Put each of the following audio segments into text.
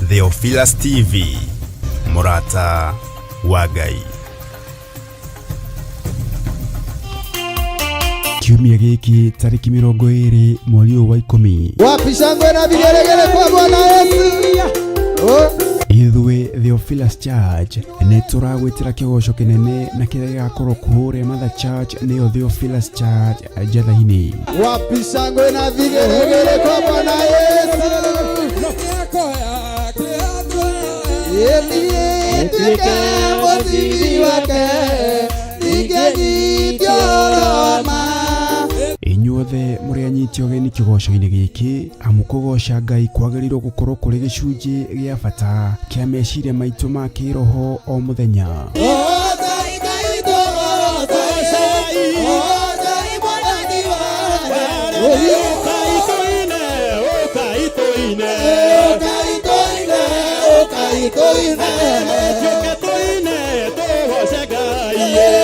Theophilus TV, mũrata wa Ngai. Kiumia gĩkĩ tarĩki 20 mweri ũyũ wa 10. Wapi shangwe na vigelegele kwa Bwana Yesu? Oh. Ithuĩ Theophilus Church nĩ tũragwĩtĩra kĩgoco kĩnene na kĩrĩa gĩgakorwo kũrĩa Mother Church nĩyo Theophilus Church Njatha-inĩ. Wapi shangwe na vigelegele kwa Bwana Yesu? Yeye tuweke mũthithi wake, ningĩnyitio Roma. Inyuothe mũrĩ anyiti ũgeni kĩgoco-inĩ gĩkĩ, amu kũgoca Ngai kwagĩrĩirwo gũkorwo kũrĩ gĩcunjĩ gĩa bata kĩa meciria maitũ ma kĩroho o mũthenya.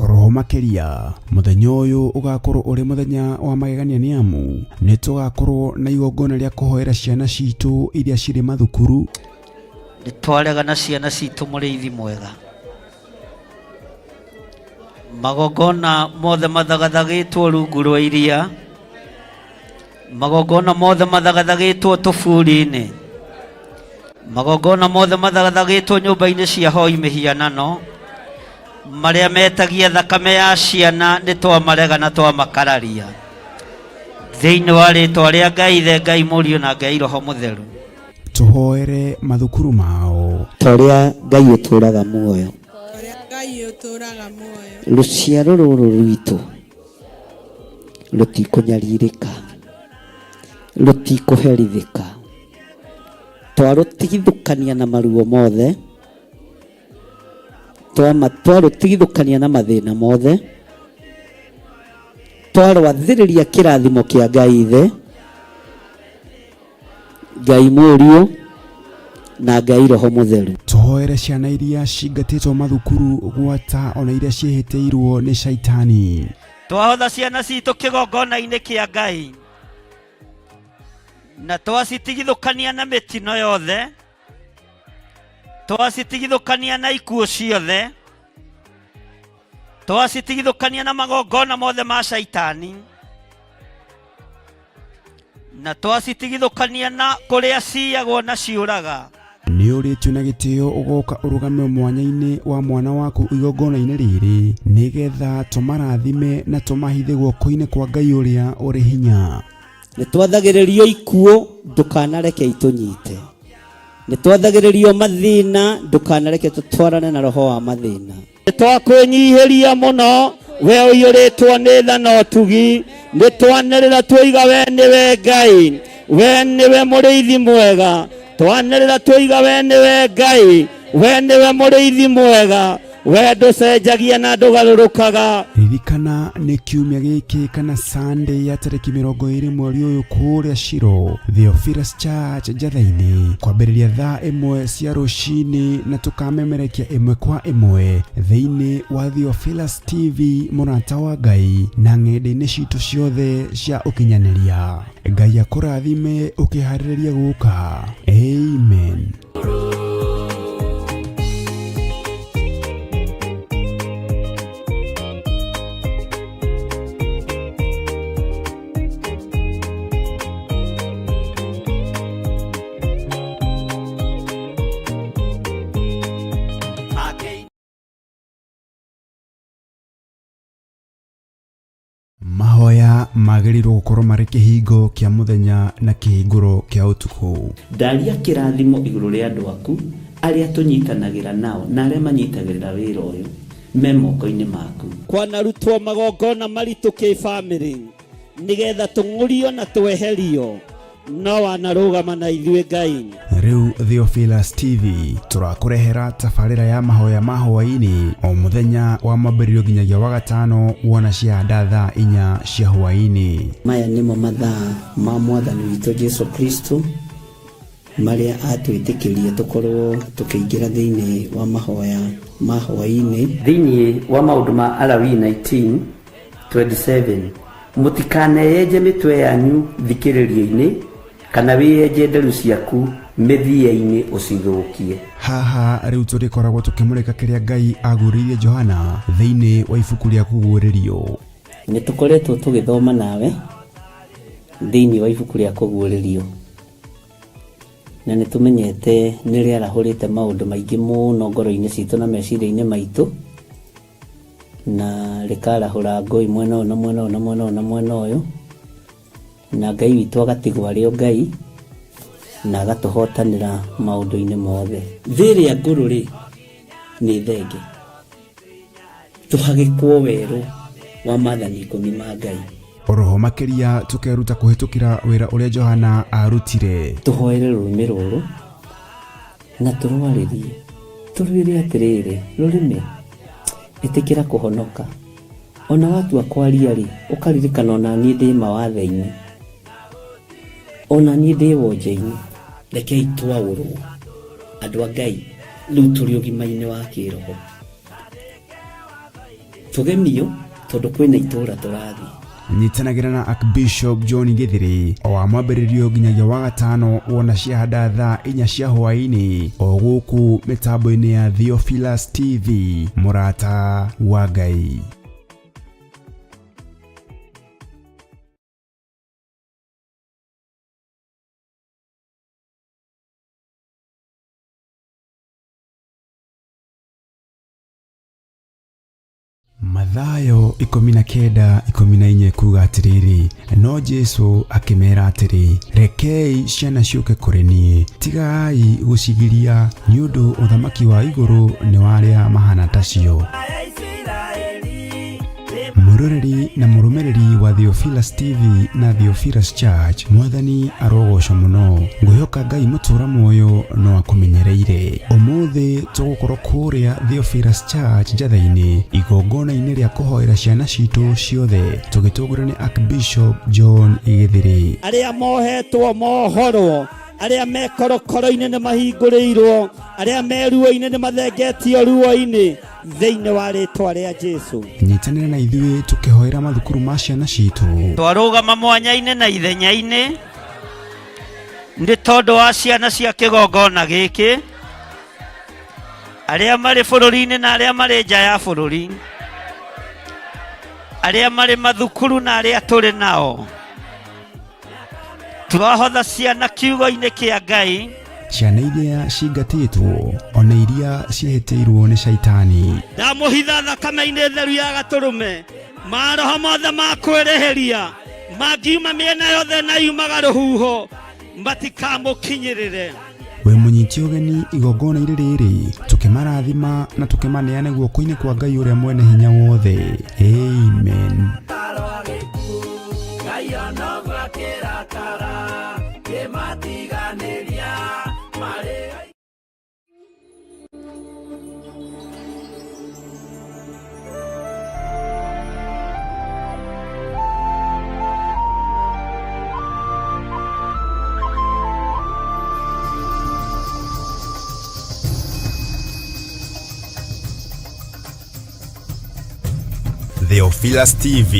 Roho makĩria mũthenya ũyũ ũgakorwo ũrĩ mũthenya wa magegania nĩ amu nĩ tũgakorwo na igongona rĩa kũhoera ciana citũ iria cirĩ mathukuru. Nĩ twarega na ciana citũ mũrĩithi mwega. Magongona mothe mathagathagĩtwo rungu rwa iria, magongona mothe mathagathagĩtwo tũburi-inĩ, magongona mothe mathagathagĩtwo nyũmba-inĩ cia hoi mĩhianano, marĩa metagia thakame ya ciana nĩ twamarega na twamakararia. Thĩinĩ wa rĩtwa rĩa Ngai Ithe, Ngai Mũriũ na Ngai Roho Mũtheru. Tũhoere mathukuru mao. Ta ũrĩa Ngai ũtũũraga muoyo. Ũrĩa Ngai ũtũũraga muoyo. Rũciaro rũrũ rwitũ rũtikũnyarirĩka, rũtikũherithĩka. Twarũtigithũkania na maruo mothe, twarũtigithũkania na mathĩna mothe, twarwathĩrĩria kĩrathimo kĩa Ngai Ithe, Ngai Mũriũ na Ngai Roho Mũtheru. Tũhoere ciana iria cingatĩtwo mathukuru gwata ona iria ciĩhĩtĩirwo nĩ caitani. Twahotha ciana citũ kĩgongona-inĩ kĩa Ngai na twacitigithũkania na mĩtino yothe, twacitigithũkania na ikuũ ciothe, twacitigithũkania na magongona mothe ma caitani, na twacitigithũkania na kũrĩa ciyagwo na ciũraga. Nĩ ũrĩtio na gĩtĩo ũgoka ũrũgame mwanya-inĩ wa mwana waku igongona-inĩ rĩrĩ, nĩgetha tũmarathime na tũmahithe guoko-inĩ kwa Ngai ũrĩa ũrĩ hinya. Nĩ twathagĩrĩrio ikuũ, ndũkanareke itũnyite. Nĩ twathagĩrĩrio mathĩna, ndũkanareke tũtwarane na roho wa mathĩna. Nĩ twakwĩnyihĩria mũno, we ũiyũrĩtwo nĩ tha na ũtugi. Nĩ twanĩrĩra twoiga we nĩwe Ngai, we nĩwe mũrĩithi mwega. Twanĩrĩra twoiga we nĩwe Ngai, we nĩwe mũrĩithi mwega. We ndũcenjagia na ndũgarũrũkaga. Ririkana nĩ kiumia gĩkĩ kana Sunday ya tarĩki 20 mweri ũyũ kũrĩa Shilo, Theophilus Church Njatha-inĩ, kwambĩrĩria thaa 1 cia rũcinĩ na tũkamemerekia ĩmwe kwa ĩmwe thĩinĩ wa Theophilus TV mũrata wa Ngai na ng'enda-inĩ citũ ciothe cia ũkinyanĩria. Ngai akũrathime ũkĩharĩrĩria gũka. Amen. Mahoya magĩrĩirwo gũkorwo marĩ kĩhingo kĩa mũthenya na kĩhingũro kĩa ũtukũ. Ndaria kĩrathimo igũrũ rĩa andũ aku arĩa tũnyitanagĩra nao na arĩa manyitagĩrĩra wĩra ũyũ me moko-inĩ maku. Kwanarutwo magongona maritũ kĩbamĩrĩ nĩgetha tũng'ũrio na tweherio, no wanarũgama na ithuĩ Ngai. Rĩu Theophilus TV tũrakũrehera tabarĩra ya mahoya ma hwaĩ-inĩ o mũthenya wa mwambĩrĩrio nginyagia wa gatano wona ciahanda thaa 4 cia hwaĩ-inĩ. Maya nĩmo mathaa ma Mwathani witũ Jesu Kristo marĩa atwĩtĩkĩrie tũkorwo tũkĩingĩra thĩinĩ wa mahoya ma hwaĩ-inĩ. Thĩinĩ wa maũndũ ma Alawii 19:27, mũtikaneyenje mĩtwe yanyu thikĩrĩrio-inĩ kana wĩyenje nderu ciaku Mĩthia-inĩ ũcithũkie. Haha rĩu tũrĩkoragwo tũkĩmũrĩka kĩrĩa Ngai aguũrĩirie Johana thĩinĩ wa ibuku rĩa Kũguũrĩrio. Nĩ tũkoretwo tũgĩthoma nawe thĩinĩ wa ibuku rĩa Kũguũrĩrio, na nĩ tũmenyete nĩ rĩarahũrĩte maũndũ maingĩ mũno ngoro-inĩ citũ na meciria-inĩ maitũ, na rĩkarahũra ngũi mwena ũyũ na mwena ũyũ na mwena ũyũ na mwena ũyũ, na Ngai witũ agatigwo arĩ o Ngai na agatũhotanĩra maũndũ-inĩ mothe. Thĩ ĩrĩa ngũrũ rĩ nĩ thenge, tũhagĩkwo werũ wa maathani 10 ma Ngai. Oroho makĩria tũkeruta kũhĩtũkĩra wĩra ũrĩa Johana arutire. Tũhoere rũrĩmĩ rũrũ na tũrwarĩrie, tũrwĩre atĩrĩrĩ, rũrĩmĩ ĩtĩkĩra kũhonoka. Ona watua kwaria rĩ, ũkaririkana ona niĩ ndĩ mawathe-inĩ, ona niĩ ndĩ wonje-inĩ. Rekei twaũrwo andũ a Ngai, rĩu tũrĩ ũgima-inĩ wa kĩroho, tũgemio tondũ kwĩna itũũra tũrathiĩ. Nyitanagĩra na Archbishop John Githiri o wa mwambĩrĩrio nginyagia wa gatano wona ciahanda thaa 4 cia hwaĩ-inĩ o gũkũ mĩtambo-inĩ ya Theophilus TV, mũrata wa Ngai. Mathayo 19:14 kuga atĩrĩrĩ, no Jesu akĩmera atĩrĩ, rekei ciana ciũke kũrĩ niĩ, tigai gũcigiria, nĩ ũndũ ũthamaki wa igũrũ nĩ wa arĩa mahana tacio. Mũroreri na mũrũmĩrĩri wa Theophilus TV na Theophilus Church, Mwathani arogocwo mũno. Ngwĩhoka Ngai mũtũra muoyo no akũmenyereire. Ũmũthĩ tũgũkorwo kũrĩa Theophilus Church Njatha-inĩ, igongona-inĩ rĩa kũhoera ciana citũ ciothe, tũgĩtongorio nĩ Archbishop John Githiri. Arĩa mohetwo mohorwo, arĩa me korokoro-inĩ nĩ mahingũrĩirwo, arĩa me ruo-inĩ nĩ mathengetio ruo-inĩ, thĩinĩ wa rĩtwa rĩa Jesu. Nyitanĩra na ithuĩ tũkĩhoera mathukuru ma ciana citũ. Twarũgama mwanya-inĩ na ithenya-inĩ nĩ tondũ wa ciana cia kĩgongona gĩkĩ, arĩa marĩ bũrũri-inĩ na arĩa marĩ nja ya bũrũri, arĩa marĩ mathukuru na arĩa tũrĩ nao. Twahotha ciana kiugo-inĩ kĩa Ngai. Ciana iria cingatĩtwo ona iria ciehĩtĩirwo nĩ caitani. Ndamũhitha thakame-inĩ theru ya gatũrũme, maroho mothe ma kwĩrĩhĩria mangiuma mĩena yothe na yumaga rũhuho matikamũkinyĩrĩre. Wĩ mũnyiti ũgeni igongona-inĩ rĩrĩ, tũkĩmarathima na tũkĩmaneana guoko-inĩ kwa Ngai ũrĩa mwene hinya wothe. Amen. Theophilus TV,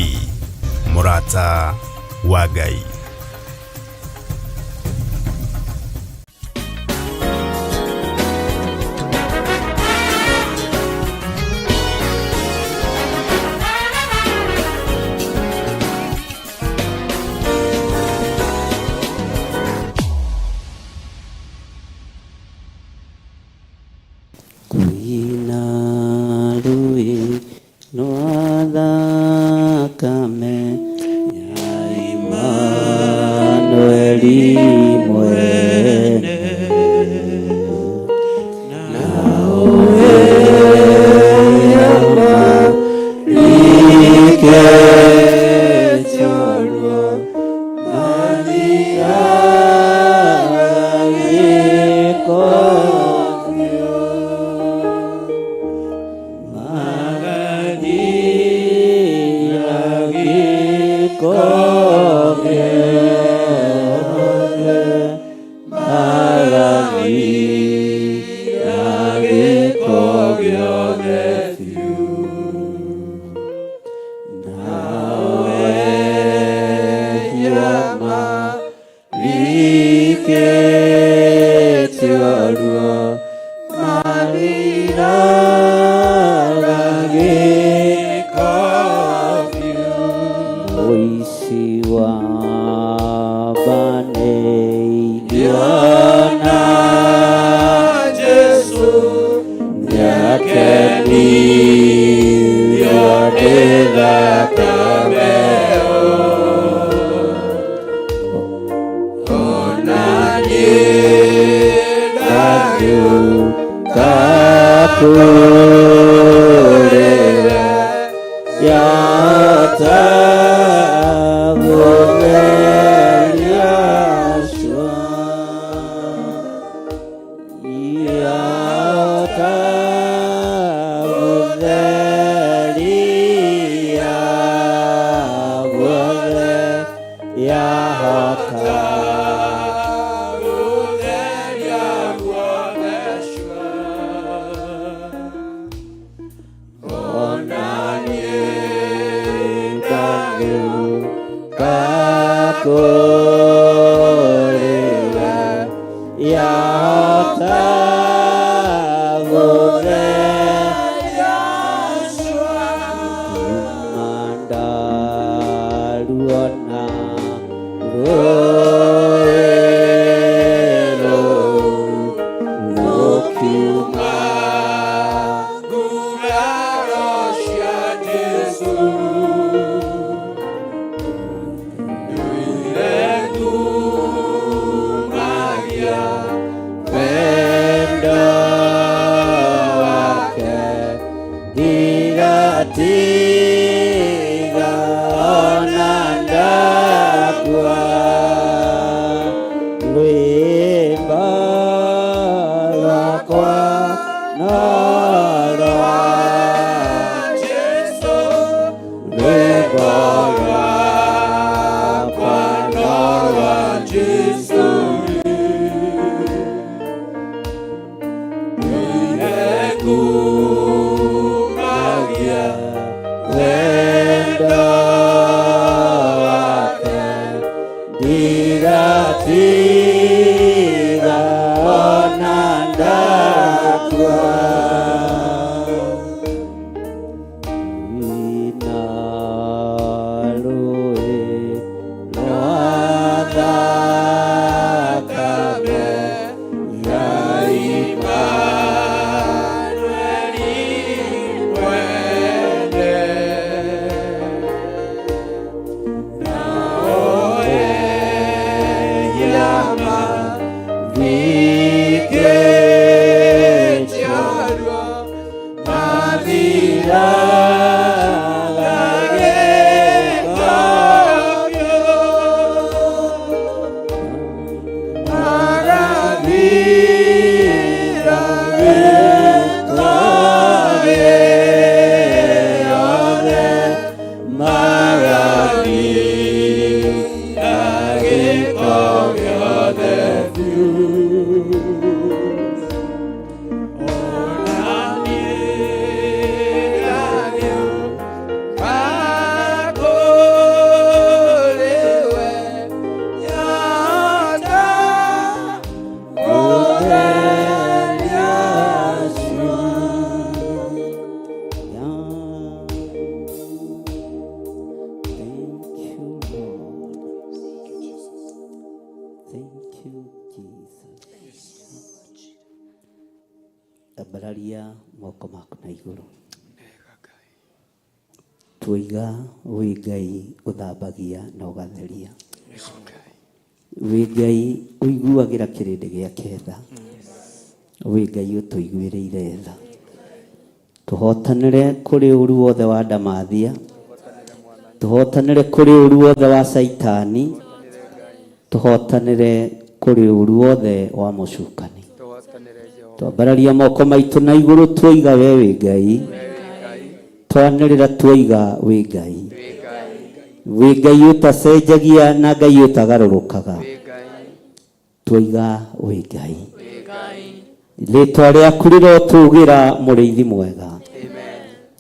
mũrata wa Ngai. Kwĩna rũĩ rwa thakame ya Imanueli mwene, na Tumbanĩirio na Jesũ, nĩakenirio nĩ thakame ona niĩ ndagĩũka kũrĩ we yahota gũtheria cua yahota gũtheria guothe yahota gũtheria guothe cua ona niĩ ndagĩũka kũrĩ we yahota gũtheria cua kuma ndaruona rũĩ rũu rũkiuma nguraro cia Jesũ ndũire ngumagia wendo wake ndigatiga ona ndakua rwĩmbo rwakwa no rwa Jesũ rwĩmbo rwakwa no rwa Jesũ ndũire ngumagia wendo wake ndigatiga ona ndakua ina rũĩ rwa thakame ya Imanueli mwene naoe nyama thikĩtiarua mathiraga gĩko magathira gĩko gĩothe magathira gĩko gĩothe biũ ona niĩ ndagĩũka kũrĩ we yahota gũtheria cua Yeah. Thank you, Lord. Thank you, Jesus. Ambararia moko maku na igũrũ tuiga wĩ Ngai ũthambagia na ũgatheria wĩ Ngai ũiguagĩra kĩrĩndĩ gĩake tha wĩ Ngai ũtũiguĩrĩire tha tũhotanĩre kũrĩ ũru wothe wa ndamathia tũhotanĩre kũrĩ ũru wothe wa Saitani tũhotanĩre kũrĩ ũru wothe wa mũcukani twambararia moko maitũ na igũrũ tuoiga we wĩ Ngai twanĩrĩra tuoiga wĩ Ngai wĩ Ngai ũtacenjagia na Ngai ũtagarũrũkaga tuoiga wĩ Ngai rĩtwa rĩaku rĩrotũgĩra mũrĩithi mwega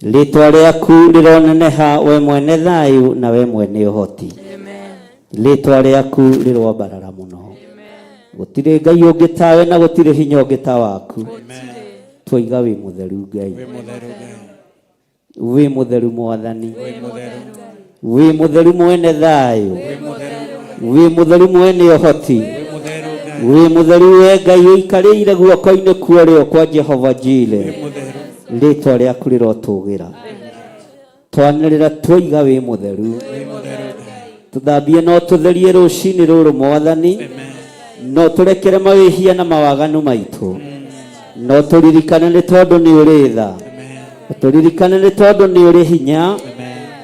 rĩtwa rĩaku rĩroneneha we mwene thayũ na we mwene ũhoti rĩtwa rĩaku rĩroambarara mũno gũtirĩ Ngai ũngĩ tawe na gũtirĩ hinya ũngĩ ta waku twoiga wĩ mũtheru Ngai wĩ mũtheru Mwathani wĩ mũtheru mwene thayũ Wĩ mũtheru mwene ũhoti. Wĩ mũtheru Ngai. Wĩ mũtheru we Ngai ũikarĩire guoko-inĩ kwa ũrĩo kwa Jehova Jire. Wĩ mũtheru. Rĩtwa rĩaku rĩrotũgĩra. Twanĩrĩra twoiga wĩ mũtheru. Wĩ mũtheru Ngai. Tũthambie no tũtherie rũcinĩ rũrũ Mwathani. Amen. No tũrekere mawĩhia na mawaganu maitũ. No tũririkane nĩ tondũ nĩ ũrĩ tha. Amen. Ũtũririkane nĩ tondũ nĩ ũrĩ hinya. Amen.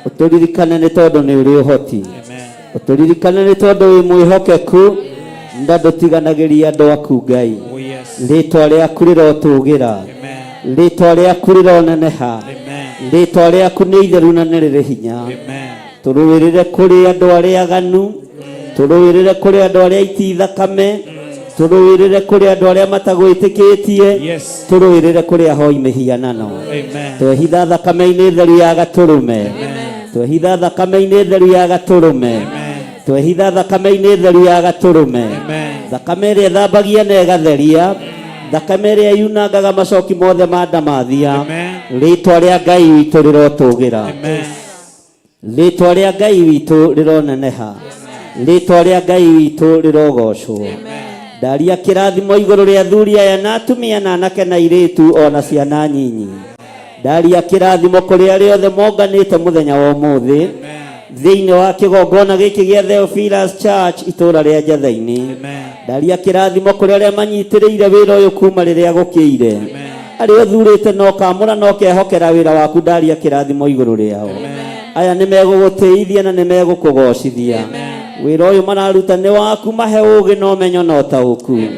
Ũtũririkane nĩ tondũ nĩ ũrĩ ũhoti. Amen. Ũtũririkane nĩ tondũ wĩ mwĩhokeku na ndũtiganagĩria andũ aku Ngai. Oh yes. Rĩtwa rĩaku rĩrotũgĩra. Amen. Rĩtwa rĩaku rĩroneneha. Amen. Rĩtwa rĩaku nĩ itheru na nĩ rĩrĩ hinya. Amen. Tũrũĩrĩre kũrĩ andũ arĩa aganu. Tũrũĩrĩre kũrĩ andũ arĩa aiti thakame. Tũrũĩrĩre kũrĩ andũ arĩa matagwĩtĩkĩtie. Yes. Tũrũĩrĩre kũrĩ ahoi mĩhianano. Amen. Twehitha thakame-inĩ theru ya gatũrũme. Twehitha thakame-inĩ theru ya gatũrũme. Twehitha thakame-inĩ theru ya gatũrũme. Amen. Thakame ĩrĩa ĩthambagia na ĩgatheria. Thakame ĩrĩa yunangaga macoki mothe ma ndamathia. Amen. Rĩtwa rĩa Ngai witũ rĩrotũgĩra. Amen. Rĩtwa rĩa Ngai witũ rĩroneneha. Rĩtwa rĩa Ngai witũ rĩrogocwo. Ndaria kĩrathimo igũrũ rĩa athuri aya na atumia na anake na airĩtu ona ciana nyinyi. Ndaria kĩrathimo kũrĩ arĩa othe monganĩte mũthenya wa ũmũthĩ thĩinĩ wa kĩgongona gĩkĩ gĩa Theophilus Church itũũra rĩa Njathai-inĩ. Ndaria kĩrathimo kũrĩ arĩa manyitĩrĩire wĩra ũyũ kuma rĩrĩa gũkĩire. Arĩa ũthurĩte na ũkamũra na ũkehokera wĩra waku ndaria kĩrathimo igũrũ rĩao. Aya nĩ megũgũtĩithia na nĩ megũkũgocithia. Wĩra ũyũ mararuta nĩ waku mahe ũũgĩ na ũmenyo na ũtaũku.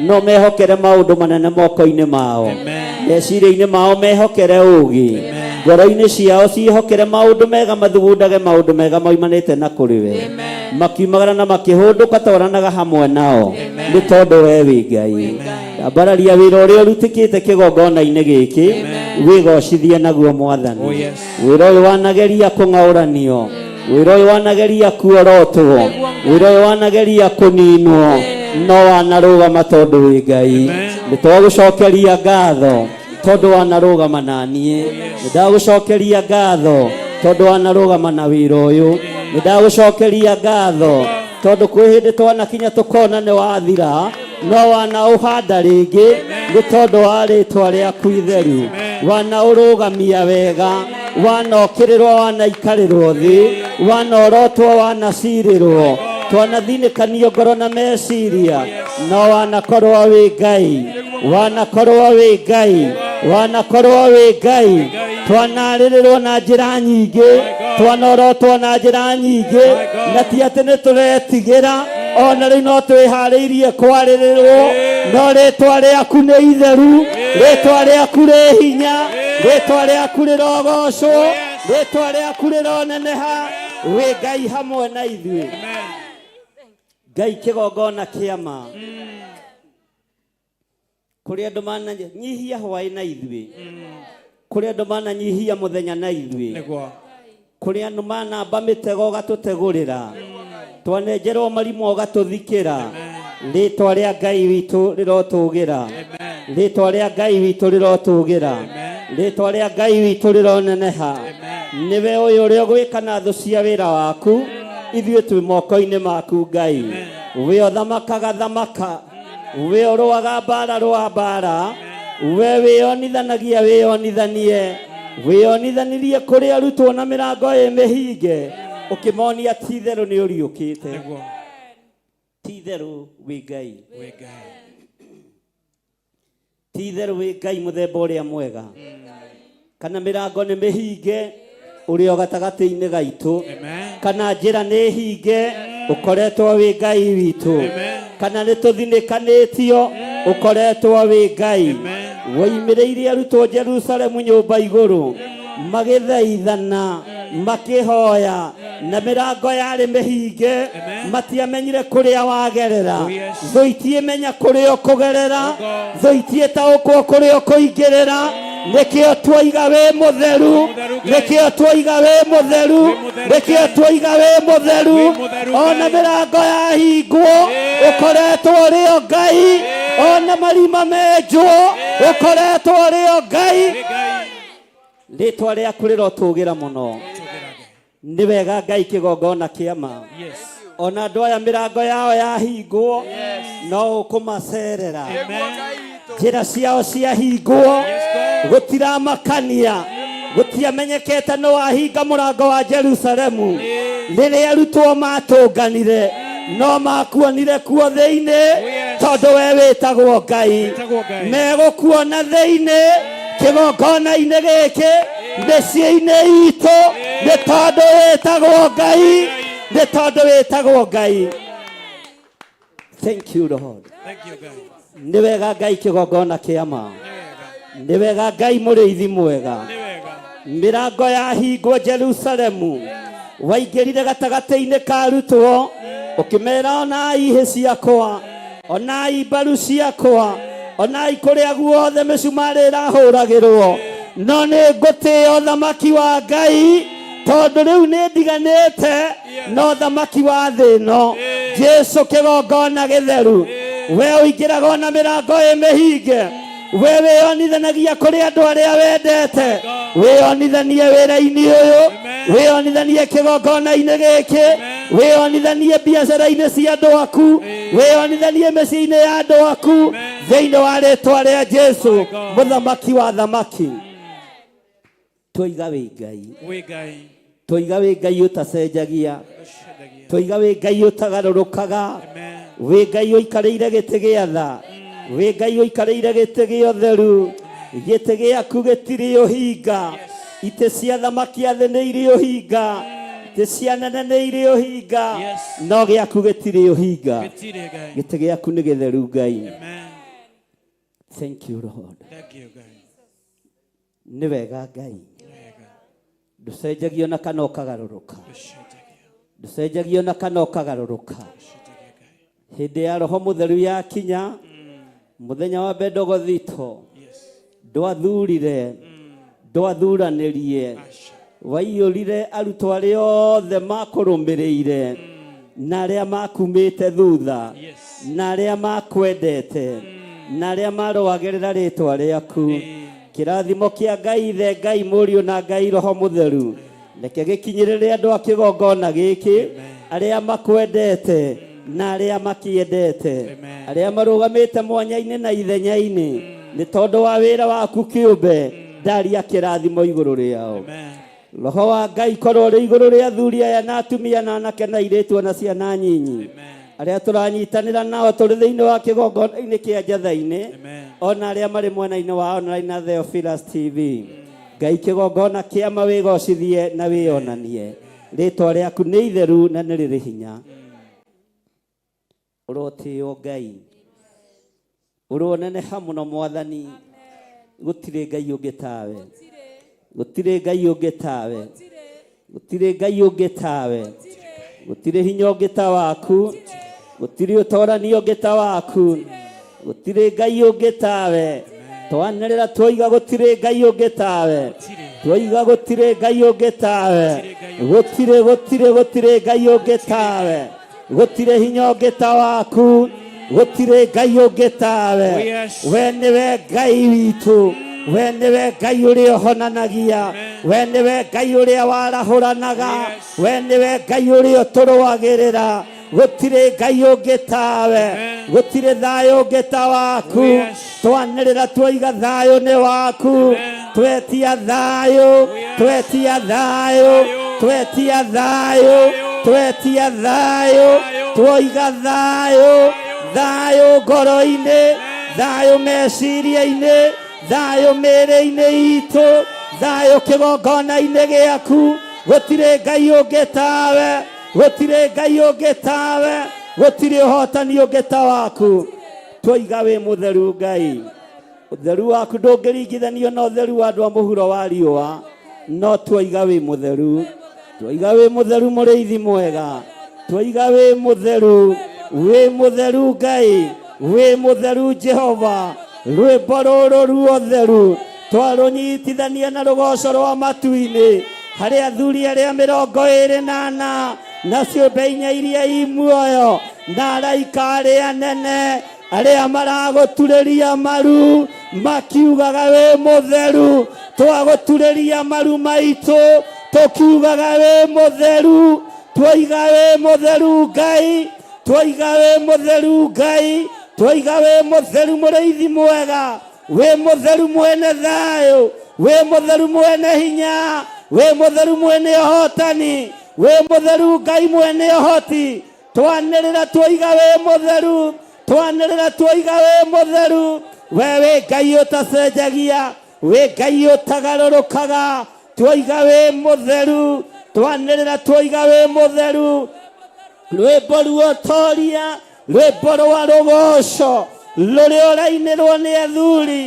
No mehokere maũndũ manene moko-inĩ mao. Meciria-inĩ mao mehokere ũũgĩ. Ngoro-inĩ ciao ciĩhokere maũndũ mega mathugundage maũndũ mega moimanĩte na kũrĩ we. Makiumagara na makĩhũndũka twaranaga hamwe nao nĩ tondũ we wĩ Ngai. Ambararia wĩra ũrĩa ũrutĩkĩte kĩgongona-inĩ gĩkĩ wĩgocithie naguo Mwathani. Oh yes. Wĩra ũyũ wanageria kũng'aũranio. Wĩra ũyũ wanageria kuorotwo. Wĩra ũyũ wanageria kũninwo. No wanarũgama tondũ wĩ Ngai. Nĩ twagũcokeria ngatho tondũ wanarũgama na niĩ. Nĩ ndagũcokeria ngatho tondũ wanarũgama na wĩra ũyũ. Nĩ ndagũcokeria ngatho tondũ kwĩ hĩndĩ twanakinya tũkona nĩ wathira no wanaũhanda rĩngĩ nĩ tondũ wa rĩtwa rĩaku itheru. Wanaũrũgamia wega, wanokĩrĩrwo, wanaikarĩrwo thĩ, wanorotwo, wanacirĩrwo, twanathinĩkanio ngoro na meciria, no wanakorwo wĩ Ngai, wanakorwo wĩ Ngai, wanakorwo wĩ Ngai. Twanarĩrĩrwo na njĩra nyingĩ, twanorotwo na njĩra nyingĩ, na ti atĩ nĩ tũretigĩra ona rĩu no twĩharĩirie kwarĩrĩrwo, no rĩtwa rĩaku nĩ itheru, rĩtwa rĩaku rĩ hinya, rĩtwa rĩaku rĩrogocwo, rĩtwa rĩaku rĩroneneha. Wĩ Ngai hamwe na ithuĩ. Ngai kĩgongona kĩama kũrĩ andũ mananyihia hwaĩ na ithuĩ, kũrĩ andũ mananyihia mũthenya na ithuĩ, Nĩguo. kũrĩ andũ manamba mĩtego ũgatũtegũrĩra, twanenjerwo marimũ ũgatũthikĩra. Rĩtwa rĩa Ngai witũ rĩrotũgĩra. Rĩtwa rĩa Ngai witũ rĩrotũgĩra. Rĩtwa rĩa Ngai witũ rĩroneneha. Nĩwe ũyũ ũrĩa ũgwĩka na thũ cia wĩra waku, ithuĩ twĩ moko-inĩ maku Ngai. We ũthamakaga thamaka, we ũrũaga mbara rũa mbara, we wĩonithanagia wĩonithanie, wĩonithanirie kũrĩ arutwo na mĩrango ĩ mĩhinge, ũkĩmonia ti itherũ nĩ ũriũkĩte. Nĩguo. Ti itherũ wĩ Ngai. Wĩ Ngai. Ti itherũ wĩ Ngai mũthemba ũrĩa mwega. Kana mĩrango nĩ mĩhinge ũrĩ o gatagatĩ-inĩ gaitũ. Amen. Kana njĩra nĩ hinge ũkoretwo wĩ Ngai witũ. Amen. Kana nĩ tũthinĩkanĩtio ũkoretwo wĩ Ngai. Amen. Woimĩrĩire arutwo Jerusalemu nyũmba igũrũ magĩthaithana makĩhoya na mĩrango yarĩ mĩhinge Amen. matiamenyire kũrĩa wagerera. Oh, yes. Thũ itiĩmenya kũrĩa ũkũgerera, Oh, God. thũ itiĩtaũkwo kũrĩa ũkũingĩrĩra. Nĩkĩo twoiga wĩ mũtheru, Mũtheru Ngai. nĩkĩo twoiga wĩ mũtheru, Wĩ mũtheru nĩkĩo Ngai. twoiga wĩ mũtheru. Wĩ mũtheru Ona Ngai. mĩrango yahingwo ũkoretwo ũrĩ o Ngai, ona marima menjwo ũkoretwo ũrĩ o Ngai. Wĩ Ngai. Rĩtwa rĩaku rĩrotũgĩra mũno. Tũgĩra Ngai. Nĩ wega Ngai kĩgongona kĩama. Yes. Ona andũ aya mĩrango yao yahingwo no ũkũmacerera. Njĩra ciao ciahingwo gũtiramakania, gũtiamenyekete no wahinga mũrango wa Jerusalemu. Rĩrĩa arutwo matũnganire no makuonire kuo thĩinĩ, tondũ we wĩtagwo Ngai. Megũkuona thĩinĩ kĩgongona-inĩ gĩkĩ, mĩciĩ-inĩ itũ, nĩ tondũ wĩtagwo Ngai, nĩ tondũ wĩtagwo Ngai. Thank you, Lord. Thank you, Ngai. Nĩ wega Ngai kĩgongona kĩa ma, nĩ wega Ngai mũrĩithi mwega. Nĩ wega. Mĩrango yahingwo Jerusalemu, waingĩrire gatagatĩ-inĩ ka arutwo ũkĩmera, onai hĩ ciakwa, onai mbaru ciakwa, onai kũrĩa guothe mĩcumarĩ ĩrahũragĩrwo, no nĩ ngũtĩĩa ũthamaki wa Ngai tondũ rĩu nĩ ndiganĩte no thamaki wa thĩ ĩno. Jesu kĩgongona gĩtheru, we ũingĩraga ona mĩrango ĩ mĩhinge, we wĩyonithanagia kũrĩ andũ arĩa wendete, wĩyonithanie wĩra-inĩ ũyũ, wĩyonithanie kĩgongona-inĩ gĩkĩ, wĩyonithanie biacara-inĩ cia andũ aku, wĩyonithanie mĩciĩ-inĩ ya andũ aku, thĩinĩ wa rĩtwa rĩa Jesu mũthamaki wa thamaki. Twoiga wĩ Ngai. Wĩ Ngai. Twoiga wĩ Ngai ũtacenjagia, twoiga wĩ Ngai ũtagarũrũkaga, wĩ Ngai ũikarĩire gĩtĩ gĩa tha, wĩ Ngai ũikarĩire gĩtĩ gĩa ũtheru. Gĩtĩ gĩaku gĩtirĩ ũhinga. Itĩ cia thamaki a thĩ nĩ irĩ ũhinga, itĩ cia nene nĩ irĩ ũhinga, no gĩaku gĩtirĩ ũhinga. Gĩtirĩ, Ngai. Gĩtĩ gĩaku nĩ gĩtheru, Ngai. Amen. Thank you, Lord. Thank you, Ngai. Nĩ wega Ngai, ndũcenjagio na kana ũkagarũrũka, ndũcenjagio na kana ũkagarũrũka. Hĩndĩ ya Roho Mũtheru yakinya, mũthenya wa Bendegothito, ndwathurire, ndwathuranĩrie, waiyũrire arutwo arĩa othe makũrũmĩrĩire na arĩa makumĩte thutha na arĩa makwendete na arĩa marũagĩrĩra rĩtwa rĩaku. Kĩrathimo kĩa Ngai Ithe, Ngai Mũriũ na Ngai Roho Mũtheru reke gĩkinyĩrĩre andũ a kĩgongona gĩkĩ, arĩa makwendete na arĩa makĩendete, arĩa marũgamĩte mwanya-inĩ na ithenya-inĩ nĩ tondũ wa wĩra waku kĩũmbe. Ndaria kĩrathimo igũrũ rĩao. Roho wa Ngai korwo rĩ igũrũ rĩa athuri aya na atumia na anake na airĩtu na ciana nyinyi arĩa tũranyitanĩra nao tũrĩ thĩinĩ wa kĩgongona-inĩ kĩa Njatha-inĩ, ona arĩa marĩ mwena-inĩ wa online na Theophilus TV. Ngai kĩgongona kĩama, wĩgocithie na wĩonanie. Rĩtwa rĩaku nĩ itheru na nĩ rĩrĩ hinya. Ũrotĩo Ngai, ũroneneha mũno Mwathani. Gũtirĩ Ngai ũngĩ tawe, gũtirĩ Ngai ũngĩ tawe, gũtirĩ Ngai ũngĩ tawe, gũtirĩ hinya ũngĩ ta waku, gũtirĩ ũtorani ũngĩ ta waku, gũtirĩ Ngai ũngĩ tawe. Twanĩrĩra twoiga gũtirĩ Ngai ũngĩ tawe, twoiga gũtirĩ Ngai ũngĩ tawe, gũtirĩ, gũtirĩ, gũtirĩ Ngai ũngĩ tawe, gũtirĩ hinya ũngĩ ta waku, gũtirĩ Ngai ũngĩ tawe. We nĩwe Ngai witũ, we nĩwe Ngai ũrĩa ũhonanagia, we nĩwe Ngai ũrĩa warahũranaga, we nĩwe Ngai ũrĩa ũtũrũagĩrĩra. Gũtirĩ Ngai ũngĩ tawe, gũtirĩ thayũ ũngĩ ta waku. Twanĩrĩra twoiga thayũ nĩ waku. Twetia thayũ, twetia thayũ, twetia thayũ, twetia thayũ, twoiga thayũ, thayũ ngoro-inĩ, thayũ meciria-inĩ, thayũ mĩĩrĩ-inĩ itũ, thayũ kĩgongona-inĩ gĩaku. Gũtirĩ Ngai ũngĩ tawe, gũtirĩ Ngai ũngĩ tawe, gũtirĩ ũhotani ũngĩ ta waku. Twoiga wĩ mũtheru Ngai. Ũtheru waku ndũngĩringithanio na ũtheru wa andũ a mũhuro wa riũa, no twoiga wĩ mũtheru. Twoiga wĩ mũtheru mũrĩithi mwega, twoiga wĩ mũtheru, wĩ mũtheru Ngai, wĩ mũtheru Jehova. Rwĩmbo rũrũ ruotheru twarũnyitithania na rũgoco rwa matu-inĩ harĩ athuri arĩa 24 na ciũmbe inya iria i muoyo na araika arĩa anene arĩa maragũturĩria maru makiugaga wĩ mũtheru. Twagũturĩria maru maitũ tũkiugaga wĩ mũtheru. Twoiga wĩ mũtheru Ngai, twoiga wĩ mũtheru Ngai, twoiga wĩ mũtheru mũrĩithi mwega, wĩ mũtheru mwene thayũ, wĩ mũtheru mwene hinya, wĩ mũtheru mwene ũhotani, wĩ mũtheru Ngai mwene ũhoti. Twanĩrĩra twoiga wĩ mũtheru, twanĩrĩra twoiga wĩ mũtheru. We wĩ Ngai ũtacenjagia, wĩ Ngai ũtagarũrũkaga, twoiga wĩ mũtheru, twanĩrĩra twoiga wĩ mũtheru. Rwĩmbo ruotoria, rwĩmbo rwa rũgoco rũrĩa ũrainĩrwo nĩ athuri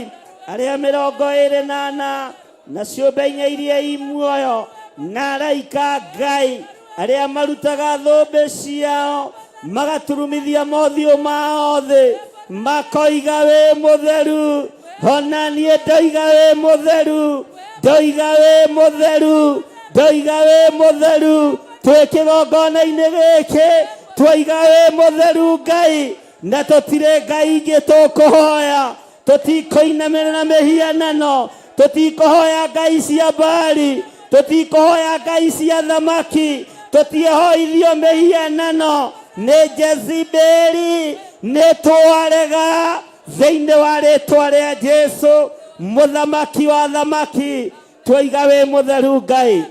arĩa 24 na ciũmbe inya iria i muoyo na araika Ngai arĩa marutaga thũmbĩ ciao magaturumithia mothiũ mao thĩ makoiga wĩ mũtheru. Ona niĩ ndoiga wĩ mũtheru, ndoiga wĩ mũtheru, ndoiga wĩ mũtheru. Twĩ kĩgongona-inĩ gĩkĩ twoiga wĩ mũtheru Ngai, na tũtirĩ Ngai ingĩ tũkũhoya, tũtikũinamĩrĩra mĩhianano, tũtikũhoya ngai cia Baali, tũtikũhoya ngai cia thamaki, tũtiĩhoithio mĩhianano nĩ Jezebeli. Nĩ twarega thĩinĩ wa rĩtwa rĩa Jesu mũthamaki wa thamaki, twoiga wĩ mũtheru Ngai.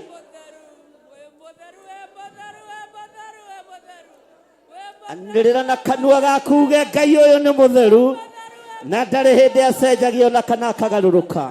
Anĩrĩra na kanua gaku uge Ngai ũyũ nĩ mũtheru na ndarĩ hĩndĩ acenjagia ona kana akagarũrũka.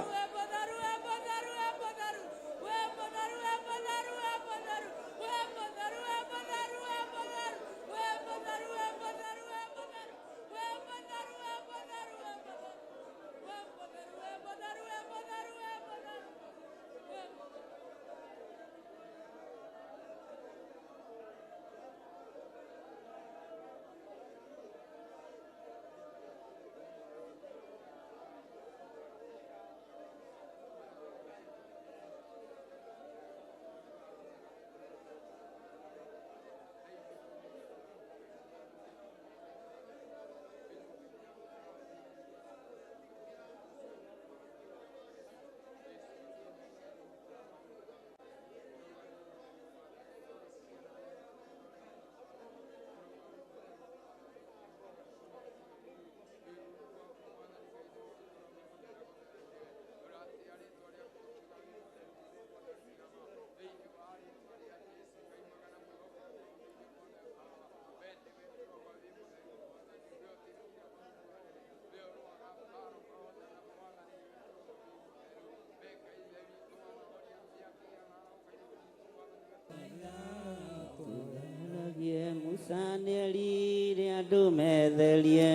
Musa nĩerire andũ metherie,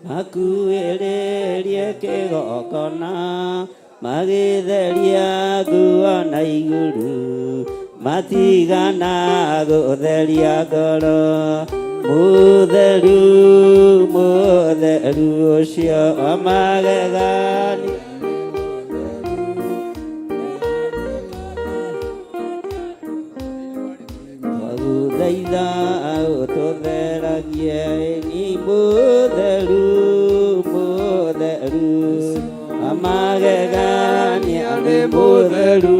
makuĩrĩrie kĩgongona, magĩtheria nguo na igũrũ, matigana gũtheria ngoro. Mũtheru, mũtheru ũcio wa magegania. Twagũthaitha ũtũtheragie, ni mũtheru, mũtheru wa magegania, nĩ mũtheru.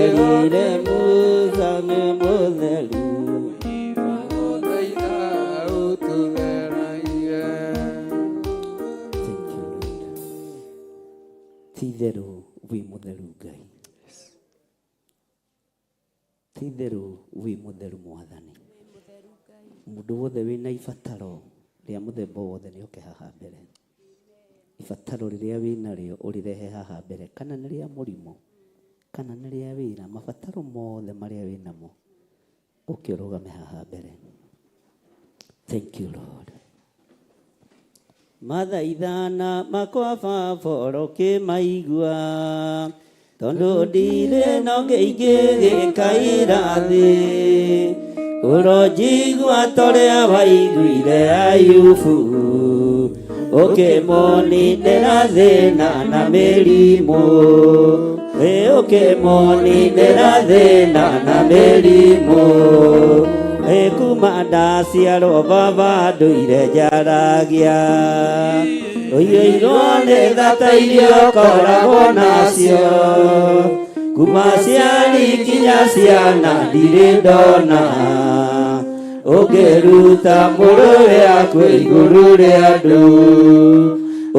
Erire Musa nĩ mũtheru. Thank you, Lord. Ti-itherũ wĩ mũtheru Ngai, ti-itherũ wĩ mũtheru Mwathani. Mũndũ wothe wĩna ibataro rĩa mũthemba wothe nĩ oke haha mbere. Ibataro rĩrĩa wĩnarĩo ũrĩrehe haha mbere, kana nĩ rĩa mũrimũ, kana nĩ rĩa wĩra, mabataro mothe marĩa wĩnamo ũke ũrũgame haha mbere. Thank you, Lord. Mathaithana makwa baba ũrokĩmaigua, tondũ ndirĩ na ũngĩ ingĩgĩkaira thĩ. Ũronjigua torĩa waiguire Ayubu, ũkĩmũninĩra thĩna na mĩrimũ. Ĩ ũkĩmũninĩra thĩna na mĩrimũ. Ĩ kuma ndaciarwo baba ndũire njaragia, ũiyũirwo nĩ thata iria ũkoragwo nacio. Kuma ciari kinya ciana ndirĩ ndona ũngĩruta mũrũwe akwe igũrũ rĩa andũ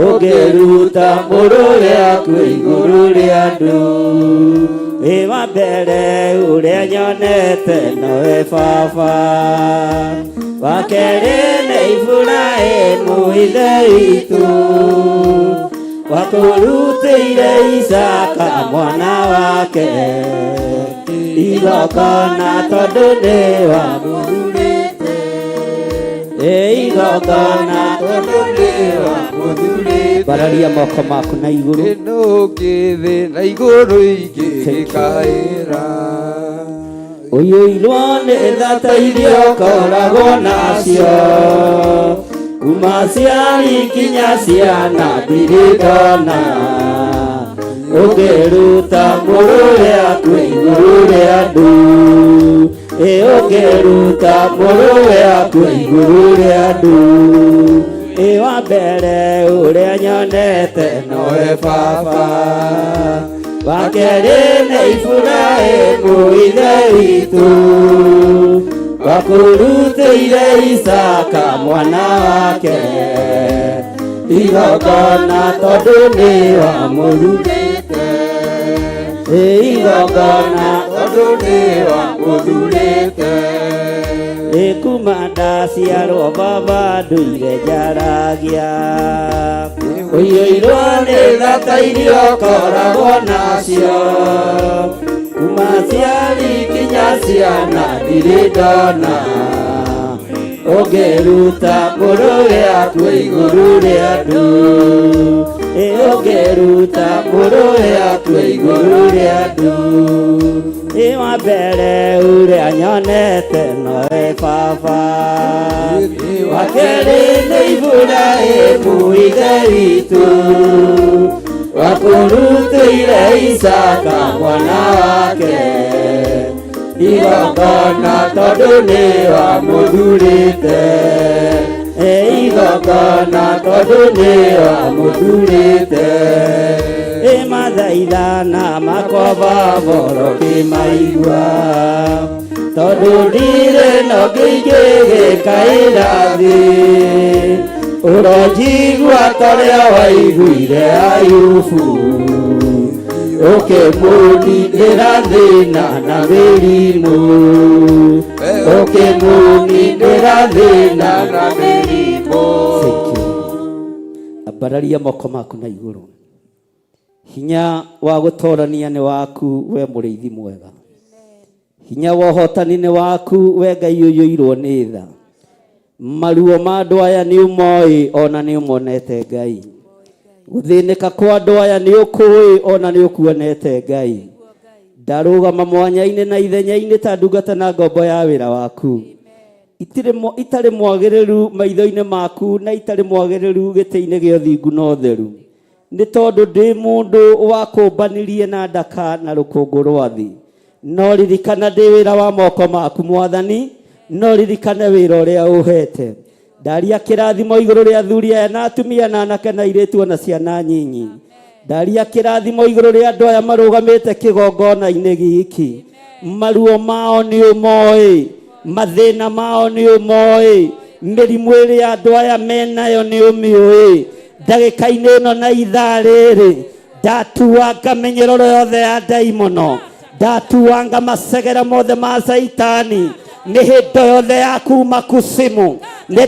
ũngĩruta mũrũwe akwe igũrũ rĩa andũ ĩ wa mbere ũrĩa nyonete nowe baba wa kerĩ nĩ Iburahĩmu ithe witũ wakũrutĩire Isaka mwana wake igongona tondũ nĩ wamũthurĩte ĩ igongona tondũ nĩ wamũthurĩte bararia moko maku na igũrũ ĩno ngĩthĩ na igũrũ ingĩgĩkaĩra ũiyũirwo nĩ thata iria ũkoragwo nacio kuma ciari kinya ciana ndirĩ ndona ũngĩruta mũrũwe akue igũrũ rĩa andũ ĩ ũngĩruta mũrũwe akue igũrũ rĩa andũ ĩ wa mbere ũrĩa nyonete nowe baba wa kerĩ nĩ Iburahĩmu ithe witũ wakũrutĩire Isaka mwana wake igongona tondũ nĩ wamũthurĩte ĩ igongona tondũ nĩ wamũthurĩte ĩ kuma ndaciarwo baba ndũire njaragia ũiyũirwo nĩ thata iria ũkoragwo nacio kuma ciari kinya ciana ndirĩ ndona ũngĩruta mũrũwe akue igũrũ rĩa andũ ĩ ũngĩruta mũrũwe akue igũrũ rĩa andũ ĩ wa mbere ũrĩa nyonete nowe baba wa kerĩ nĩ Iburahĩmu ithe witũ wakũrutĩire Isaka mwana wake igongona tondũ nĩ wamũthurĩte ĩ igongona tondũ nĩ wamũthurĩte ĩ mathaithana makwa boro kĩmaigua tondũ ndirĩ no ngĩingĩgĩkaĩra thĩ ũronjigua torĩa waiguire Ayubu ũkĩmũninĩra thĩna na mĩrimũ ũkĩmũninĩra thĩna na mĩrimũ. Thank you. Ambararia moko maku na igũrũ hinya wa gũtorania nĩ waku we mũrĩithi mwega hinya wa ũhotani nĩ waku we Ngai ũiyũirwo nĩ tha maruo ma andũ aya nĩ ũmoĩ ona nĩ ũmonete Ngai gũthĩnĩka kwa andũ aya nĩ ũkũĩ ona nĩ ũkuonete Ngai ndarũgama mwanya-inĩ na ithenya-inĩ ta ndungata na ngombo ya wĩra waku itarĩ mwagĩrĩru maitho-inĩ maku na itarĩ mwagĩrĩru gĩtĩ-inĩ gĩa ũthingu na ũtheru nĩ tondũ ndĩ mũndũ wakũmbanirie na ndaka na rũkũngũ rwa thĩ no ririkana ndĩ wĩra wa moko maku mwathani no ririkane wĩra ũrĩa ũhete ndaria kĩrathimo igũrũ rĩa athuri aya na atumia na anake na airĩtu ona ciana nyinyi ndaria kĩrathimo igũrũ rĩa andũ aya marũgamĩte kĩgongona-inĩ gĩkĩ maruo mao nĩ ũmoĩ mathĩna mao nĩ ũmoĩ mĩrimũ ĩrĩa andũ aya menayo nĩ ũmĩũĩ ndagĩka-inĩ ĩno na ithaa rĩrĩ ndatuanga mĩnyororo yothe ya ndaimono ndatuanga macegera mothe ma caitani mĩhĩndo yothe ya kuma kusimu nĩ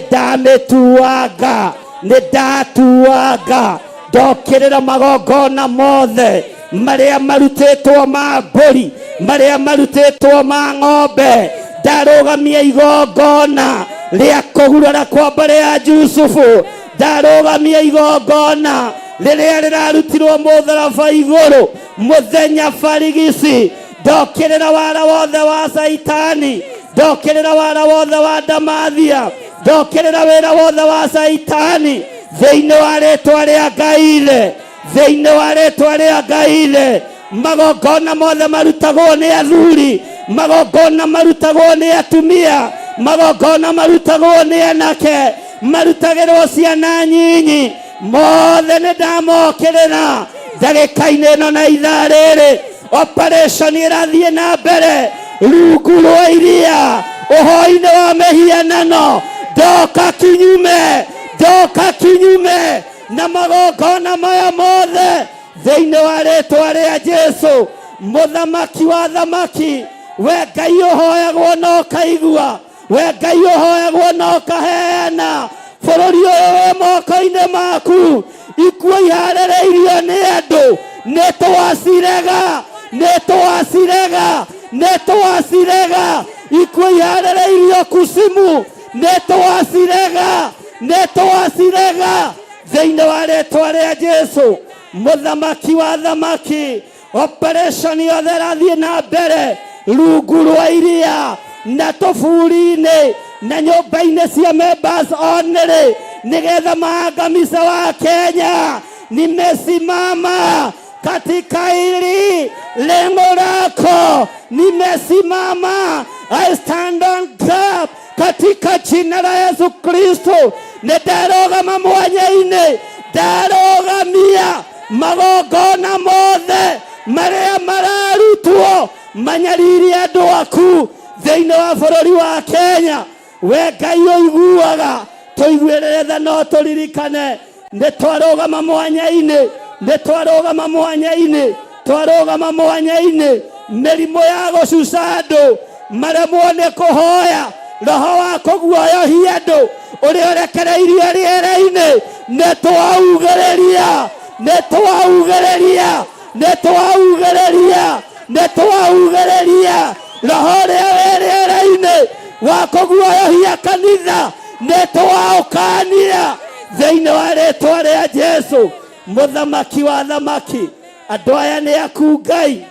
ndamĩtuanga nĩ ndatuanga ndokĩrĩra magongona mothe marĩa marutĩtwo ma mbũri marĩa marutĩtwo ma ng'ombe ndarũgamia igongona rĩa kũgurara kwa mbarĩ ya Jusufu ndarũgamia igongona rĩrĩa rĩrarutirwo mũtharaba igũrũ mũthenya barigici ndokĩrĩra wara wothe wa caitani ndokĩrĩra wara wothe wa ndamathia ndokĩrĩra wĩra wothe wa caitani thĩinĩ wa rĩtwa rĩa Ngai ithe thĩinĩ wa rĩtwa rĩa Ngai ithe magongona mothe marutagwo nĩ athuri magongona marutagwo nĩ atumia magongona marutagwo nĩ anake marutagĩrwo ciana nyinyi mothe nĩ ndamokĩrĩra ndagĩka-inĩ ĩno na ithaa rĩrĩ Operation ĩrathiĩ na mbere rungu rwa iria ũhoi-inĩ wa mĩhianano. Ndoka kinyume, ndoka kinyume na magongona maya mothe thĩinĩ wa rĩtwa rĩa Jesu, mũthamaki wa thamaki. We Ngai ũhoyagwo na ũkaigua, we Ngai ũhoyagwo na ũkaheana. Bũrũri ũyũ wĩ moko-inĩ maku. Ikuũ iharĩrĩirio nĩ andũ, nĩ twacirega, nĩ twacirega, nĩ twacirega. Ikuũ iharĩrĩirio kucimu, nĩ twacirega, nĩ twacirega thĩinĩ wa rĩtwa rĩa Jesu, mũthamaki wa thamaki. Operation yothe ĩrathiĩ na mbere rungu rwa iria na tũburi-inĩ na nyũmba-inĩ cia members only, nĩgetha maangamize wa Kenya. Nimesimama katika hili lengo lako, nimesimama. I stand on gap katika jina la Yesu Kristo. Nĩ ndarũgama mwanya-inĩ, ndarũgamia magongona mothe marĩa mararutwo manyarire andũ aku thĩinĩ wa bũrũri wa Kenya. We Ngai ũiguaga, tũiguĩrĩre tha no tũririkane nĩ twarũgama mwanya-inĩ, nĩ twarũgama mwanya-inĩ, twarũgama mwanya-inĩ. Mĩrimũ ya gũcuca andũ maremwo nĩ kũhoya, roho wa kũguoyohia andũ ũrĩa ũrekereirio rĩera-inĩ, nĩ twaugĩrĩria, nĩ twaugĩrĩria, nĩ twaugĩrĩria, nĩ twaugĩrĩria roho ũrĩa wĩ rĩera-inĩ wa kũguoyohia kanitha, nĩ twaũkania thĩinĩ wa rĩtwa rĩa Jesu, mũthamaki wa thamaki. Andũ aya nĩ aku Ngai,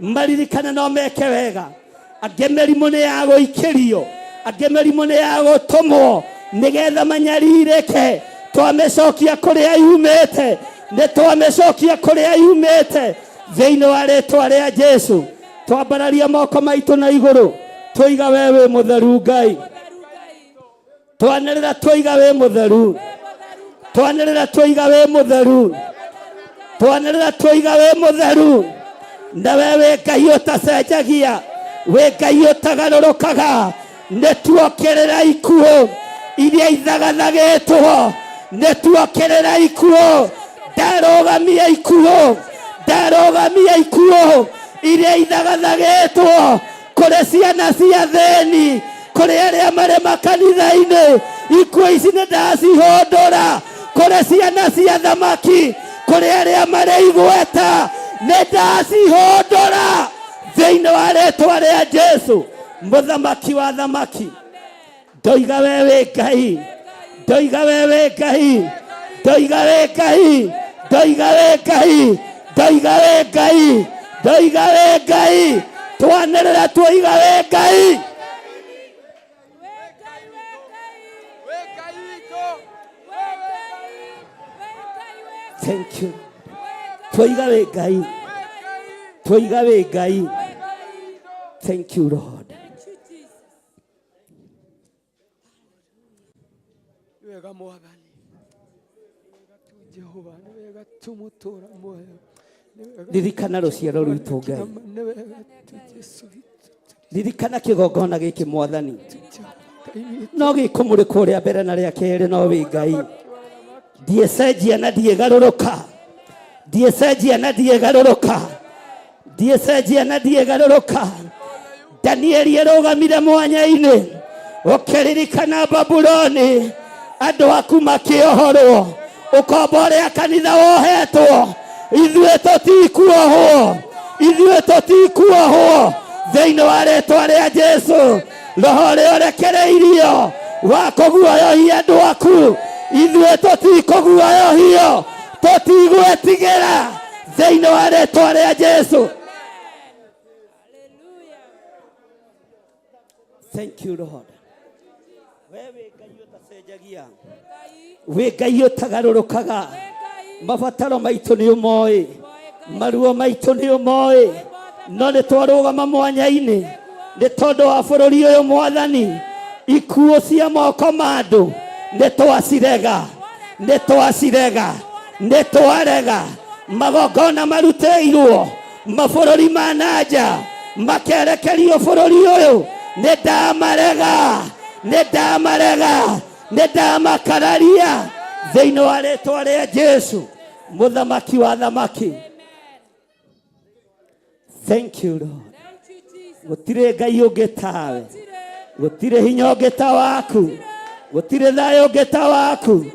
maririkane no meke wega. Angĩ mĩrimũ nĩ ya gũikĩrio, angĩ mĩrimũ nĩ ya gũtũmwo nĩgetha manyarirĩke. Twamĩcokia kũrĩa yumĩte, nĩ twamĩcokia kũrĩa yumĩte thĩinĩ wa rĩtwa rĩa Jesu. Twambararia moko maitũ na igũrũ, tũiga we wĩ mũtheru Ngai. Twanĩrĩra tũiga wĩ mũtheru, twanĩrĩra tũiga wĩ mũtheru, twanĩrĩra tũiga wĩ mũtheru. Na we wĩ Ngai ũtacenjagia, wĩ Ngai ũtagarũrũkaga. Nĩ tuokĩrĩra ikuũ iria ithagathagĩtwo, nĩ tuokĩrĩra ikuũ. Ndarũgamia ikuũ, ndarũgamia ikuũ iria ithagathagĩtwo kũrĩ ciana cia thĩni, kũrĩ arĩa marĩ makanitha-inĩ. Ikuũ ici nĩ ndacihũndũra kũrĩ ciana cia thamaki, kũrĩ arĩa marĩ igweta, nĩ ndacihũndũra thĩinĩ wa rĩtwa rĩa Jesu, mũthamaki wa thamaki. Ndoiga we wĩ Ngai, ndoiga we wĩ Ngai, ndoiga wĩ Ngai, ndoiga wĩ Ngai, ndoiga wĩ Ngai, ndoiga wĩ Ngai. Twanĩrĩra twoiga wĩ Ngai. Thank you. Twoiga wĩ Ngai, twoiga wĩ Ngai. Thank you Lord. Nĩ wega Mwathani, nĩ wega tu Jehova, nĩ wega tu mũtũũra muoyo, nĩ wega Ririkana rũciaro rwitũ Ngai, nĩ wega tu Jesu witũ, ririkana kĩgongona gĩkĩ Mwathani, Jehova Ngai witũ. No gĩkũmũrĩkwo rĩa mbere na rĩa kerĩ, no wĩ Ngai. Ndiĩcenjia na ndiĩgarũrũka, ndiĩcenjia na ndiĩgarũrũka, ndiĩcenjia na ndiĩgarũrũka. Danieli arũgamire mwanya-inĩ, ũkĩririkana Babuloni, andũ aku makĩohorwo, ũkombo ũrĩa kanitha wohetwo. Ithuĩ tũtikuohwo, ithuĩ tũtikuohwo thĩinĩ wa rĩtwa rĩa Jesu. Roho ũrĩa ũrekereirio wa kũguoyohia andũ aku, ithuĩ tũtikũguoyohio, tũtigwĩtigĩra thĩinĩ wa rĩtwa rĩa Jesu. Thank you Lord. We wĩ Ngai ũtacenjagia, wĩ Ngai ũtagarũrũkaga. Mabataro maitũ nĩ ũmoĩ, maruo maitũ nĩ ũmoĩ, no nĩ twarũgama mwanya-inĩ nĩ tondũ wa bũrũri ũyũ Mwathani. Ikuũ cia moko ma andũ nĩ twacirega, nĩ twacirega, nĩ twarega magongona marutĩirwo. Mabũrũri ma nanja makerekerio bũrũri ũyũ, nĩ ndamarega, nĩ ndamarega, nĩ ndamakararia thĩinĩ wa rĩtwa rĩa Jesu, mũthamaki wa thamaki. Thank you, Lord. Gũtirĩ Ngai ũngĩ tawe, gũtirĩ hinya ũngĩ ta waku, gũtirĩ thayũ ũngĩ ta waku.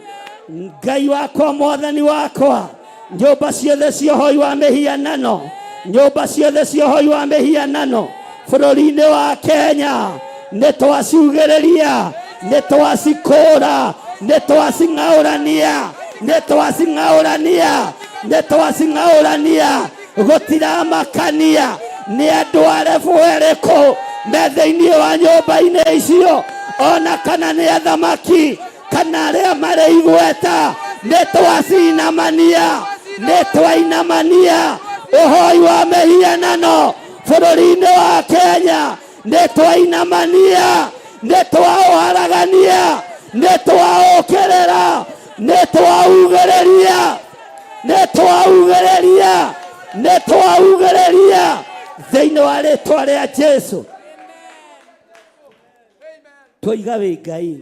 Ngai wakwa, Mwathani wakwa, nyũmba ciothe cia ũhoi wa mĩhianano, nyũmba ciothe cia ũhoi wa mĩhianano bũrũri-inĩ wa Kenya, nĩ twaciugĩrĩria, nĩ twacikũra, nĩ twacing'aũrania, nĩ twacing'aũrania, nĩ twacing'aũrania. Gũtiramakania nĩ andũ arebu ĩrĩkũ me thĩinĩ wa nyũmba-inĩ icio, ona kana nĩ athamaki kana arĩa marĩ igweta, nĩ twacinamania, nĩ twainamania ũhoi wa mĩhianano bũrũri-inĩ wa Kenya, nĩ twainamania, nĩ twaũharagania, nĩ twaũkĩrĩra, nĩ twaugĩrĩria, nĩ twaugĩrĩria, nĩ twaugĩrĩria thĩinĩ wa rĩtwa rĩa Jesu. Twoiga wĩ Ngai,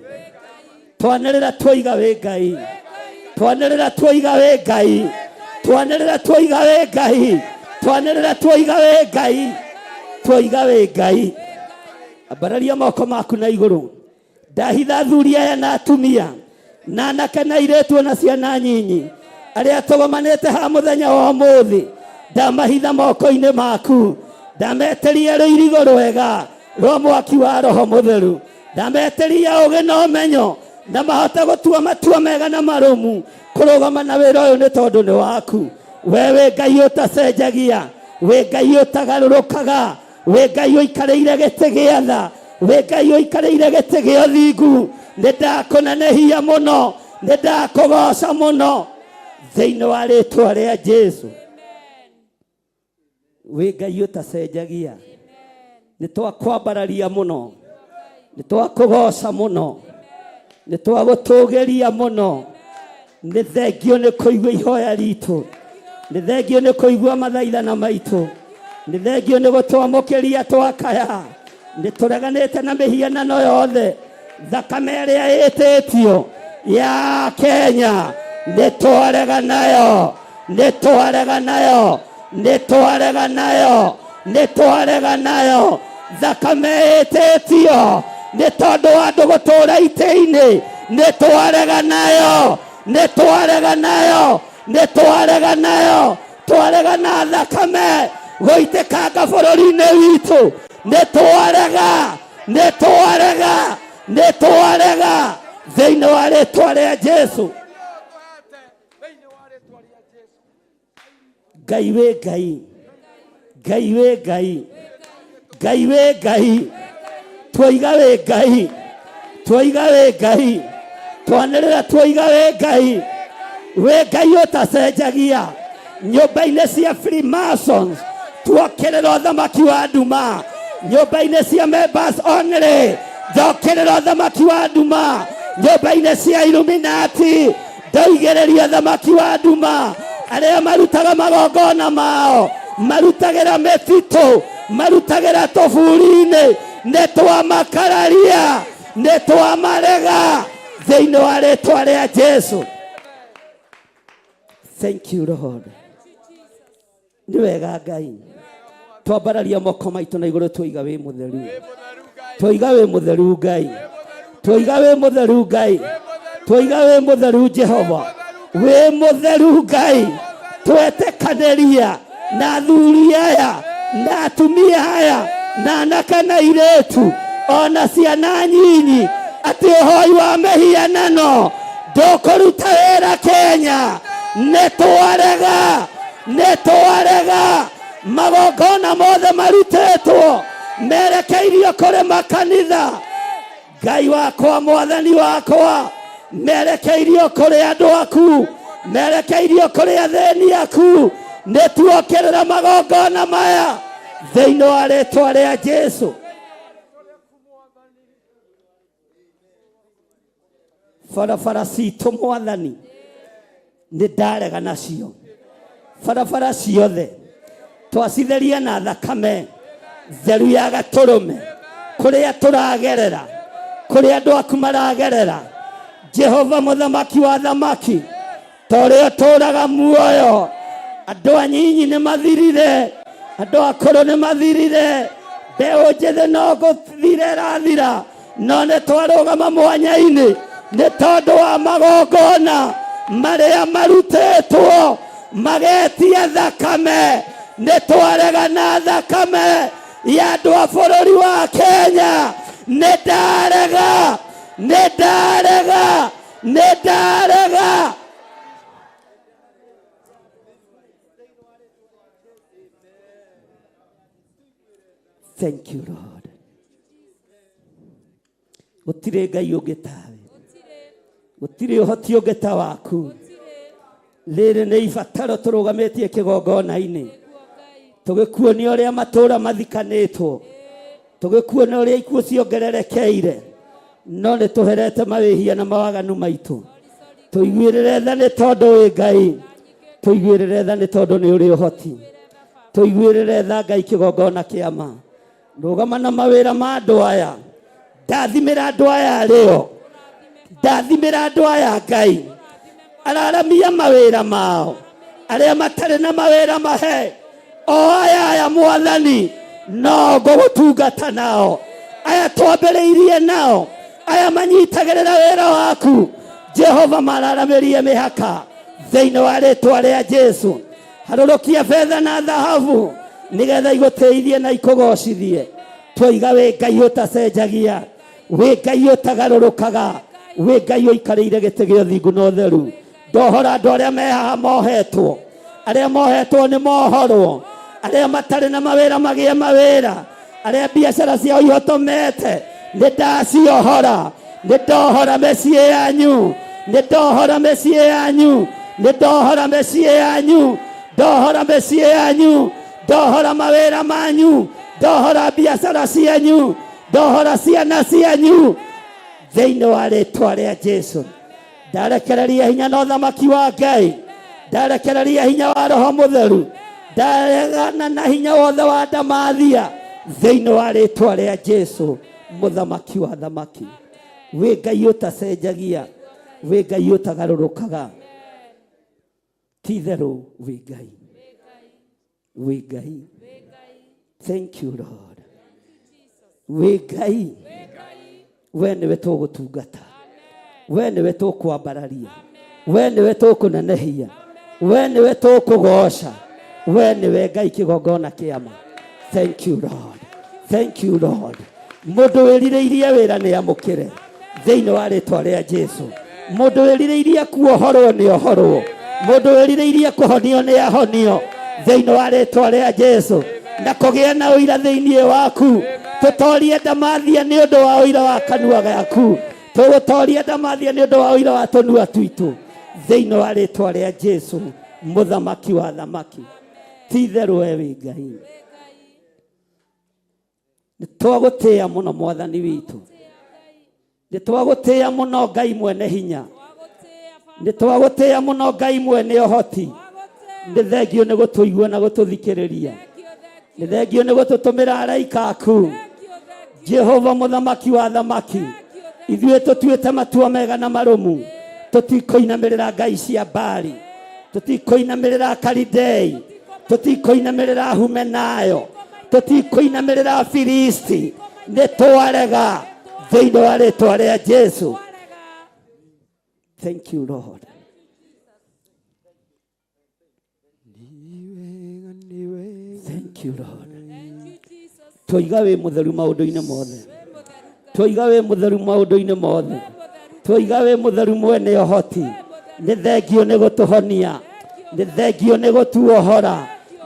twanĩrĩra twoiga wĩ Ngai, twanĩrĩra twoiga wĩ Ngai, twanĩrĩra twoiga wĩ Ngai, twanĩrĩra twoiga wĩ Ngai, twoiga wĩ Ngai. Ambararia moko maku na igũrũ. Ndahitha athuri aya na atumia na anake na airĩtu na ciana nyinyi arĩa tũgomanĩte ha mũthenya wa ũmũthĩ, ndamahitha moko-inĩ maku, ndametĩria rũirigo rwega rwa mwaki wa Roho Mũtheru, ndametĩria ũgĩ na ũmenyo na mahote gũtua matua mega na marũmu kũrũgama na wĩra ũyũ, nĩ tondũ nĩ waku. We wĩ Ngai ũtacenjagia, wĩ Ngai ũtagarũrũkaga, wĩ Ngai ũikarĩire gĩtĩ gĩa tha, wĩ Ngai ũikarĩire gĩtĩ gĩa ũthingu. Nĩ ndakũnenehia mũno, nĩ ndakũgoca mũno thĩinĩ wa rĩtwa rĩa Jesu. Wĩ Ngai ũtacenjagia, nĩ twakwambararia mũno, nĩ twakũgoca mũno, nĩ twagũtũgĩria mũno. Nĩ thengio nĩ kũigua ihoya ritũ, nĩ thengio nĩ kũigua mathaithana maitũ, nĩ thengio nĩ gũtwamũkĩria twakaya. Nĩ tũreganĩte na mĩhianano yothe, thakame ĩrĩa ĩtĩtio ya Kenya nĩ twarega nayo, nĩ twarega nayo, nĩ twarega nayo, nĩ twarega nayo. Thakame ĩtĩtio nĩ tondũ wa andũ gũtũra itĩ-inĩ, nĩ twarega nayo, nĩ twarega nayo, nĩ twarega nayo. Twarega na thakame gũitĩkanga bũrũri-inĩ witũ, nĩ twarega, nĩ twarega, nĩ twarega thĩinĩ wa rĩtwa rĩa Jesu. Ngai wĩ Ngai, Ngai wĩ Ngai, Ngai wĩ Ngai, twoiga wĩ Ngai, twoiga wĩ Ngai, twanĩrĩra twoiga wĩ Ngai, wĩ Ngai ũtacenjagia. Nyũmba-inĩ cia Freemasons tuokĩrĩra ũthamaki wa nduma, nyũmba-inĩ cia members only ndokĩrĩra ũthamaki wa nduma, nyũmba-inĩ cia Illuminati ndoigĩrĩria ũthamaki wa nduma. Arĩa marutaga magongona mao marutagĩra mĩtitũ, marutagĩra tũburi-inĩ, nĩ twamakararia, nĩ twamarega thĩinĩ wa rĩtwa rĩa Jesu. Thank you, Lord. Nĩ wega Ngai, twambararia moko maitũ na igũrũ, twoiga wĩ mũtheru, twoiga wĩ mũtheru Ngai, twoiga wĩ mũtheru Ngai, twoiga wĩ mũtheru Jehova, wĩ mũtheru Ngai. Twetĩkanĩria na athuri aya na atumia aya na anake na airĩtu ona ciana nyinyi atĩ ũhoi wa mĩhianano ndũkũruta wĩra Kenya. Nĩ twarega, nĩ twarega. Magongona mothe marutĩtwo merekeirio kũrĩ makanitha, Ngai wakwa, Mwathani wakwa, merekeirio kũrĩ andũ aku, merekeirio kũrĩ athĩni aku. Nĩ tuokĩrĩra magongona maya thĩinĩ wa rĩtwa rĩa Jesu. Barabara citũ, Mwathani, nĩ ndarega nacio barabara ciothe. Twacitheria na thakame theru ya gatũrũme. Kũrĩa tũragerera, kũrĩa andũ aku maragerera, Jehova mũthamaki wa thamaki, ta ũrĩa ũtũũraga muoyo, andũ anyinyi nĩ mathirire, andũ akũrũ nĩ mathirire, mbeũ njĩthĩ no gũthira ĩrathira, no nĩ twarũgama mwanya-inĩ nĩ tondũ wa magongona marĩa marutĩtwo magetia thakame. Nĩ twaregana thakame ya andũ a bũrũri wa Kenya. Nĩ ndarega, nĩ ndarega, nĩ ndarega. Thank you, Lord. Gũtirĩ Ngai ũngĩ tawe, gũtirĩ ũhoti ũngĩ ta waku. Rĩrĩ nĩ ibataro tũrũgamĩtie kĩgongona-inĩ, tũgĩkuonia ũrĩa matũũra mathikanĩtwo, tũgĩkuonia ũrĩa ikuũ ciongererekeire, no nĩ tũherete mawĩhia na mawaganu maitũ. Tũiguĩrĩre tha nĩ tondũ wĩ Ngai, tũiguĩrĩre tha nĩ tondũ nĩ ũrĩ ũhoti, tũiguĩrĩre tha Ngai kĩgongona kĩa ma. Rũgama na mawĩra ma andũ aya, ndathimĩra andũ aya arĩo, ndathimĩra andũ aya Ngai, araramia mawĩra mao, arĩa matarĩ na mawĩra mahe o aya aya Mwathani, no ngũgũtungata nao, aya twambĩrĩirie nao, aya manyitagĩrĩra wĩra waku Jehova, mararamĩrie mĩhaka thĩinĩ wa rĩtwa rĩa Jesu. Harũrũkia betha na thahabu nĩgetha igũteithie na ikũgocithie. Twaiga wĩ Ngai ũtacenjagia, wĩ Ngai ũtagarũrũkaga, wĩ Ngai ũikarĩire gĩtĩ gĩa ũthingu na ũtheru. Ndohora andũ arĩa me haha mohetwo, arĩa mohetwo nĩ mohorwo, arĩa matarĩ na mawĩra magĩe mawĩra, arĩa biacara ciao ihotomete nĩ ndaciohora. Nĩ ndohora mĩciĩ yanyu, nĩ ndohora mĩciĩ yanyu, nĩ ndohora mĩciĩ yanyu, ndohora mĩciĩ yanyu, ndohora mawĩra manyu, ndohora biacara cianyu, ndohora ciana cianyu thĩinĩ wa rĩtwa rĩa Jesu. Ndarekereria hinya na ũthamaki wa Ngai, ndarekereria hinya wa Roho Mũtheru, ndaregana na hinya wothe wa ndamathia thĩinĩ wa rĩtwa rĩa Jesu mũthamaki wa thamaki. Wĩ Ngai ũtacenjagia, wĩ Ngai ũtagarũrũkaga, ti itherũ wĩ Ngai, wĩ Ngai. Thank you, Lord. Wĩ Ngai, we nĩwe tũgũtungata, we nĩwe tũkwambararia, we nĩwe tũkũnenehia, we nĩwe tũkũgoca, we nĩwe Ngai kĩgongona kĩama. Thank you, Lord. Thank you, Lord. Mũndũ wĩrirĩirie wĩra nĩ amũkĩre thĩinĩ wa rĩtwa rĩa Jesu. Mũndũ wĩrirĩirie kuohorwo nĩ ohorwo, mũndũ wĩrirĩirie kũhonio nĩ ahonio thĩinĩ wa rĩtwa rĩa Jesu, na kũgĩa na ũira thĩinĩ waku. Tũtorie ndamathia nĩ ũndũ wa ũira wa kanua gaku, tũgũtoria ndamathia nĩ ũndũ wa ũira wa tũnua twitũ thĩinĩ wa rĩtwa rĩa Jesu mũthamaki wa thamaki. Ti itherũ we wĩ Ngai, nĩ twagũtĩĩa mũno Mwathani witũ, nĩ twagũtĩĩa mũno Ngai mwene hinya, nĩ twagũtĩĩa mũno Ngai mwene ũhoti. Nĩ thengio nĩ gũtũigua na gũtũthikĩrĩria, nĩ thengio nĩ gũtũtũmĩra araika aku Jehova mũthamaki wa thamaki. Ithuĩ tũtuĩte matua mega na marũmu, tũtikũinamĩrĩra ngai cia Baali, tũtikũinamĩrĩra Kalidei, tũtikũinamĩrĩra Humenayo, tũtikũinamĩrĩra Filisti. Nĩ twarega thĩinĩ wa rĩtwa rĩa Jesu. Thank you, Lord. Thank you, Lord. Twaiga wĩ mũtheru maũndũ-inĩ mothe, twaiga wĩ mũtheru maũndũ-inĩ mothe, twaiga wĩ mũtheru mwene ũhoti. Nĩ thengio nĩ gũtũhonia, nĩ thengio nĩ gũtuohora,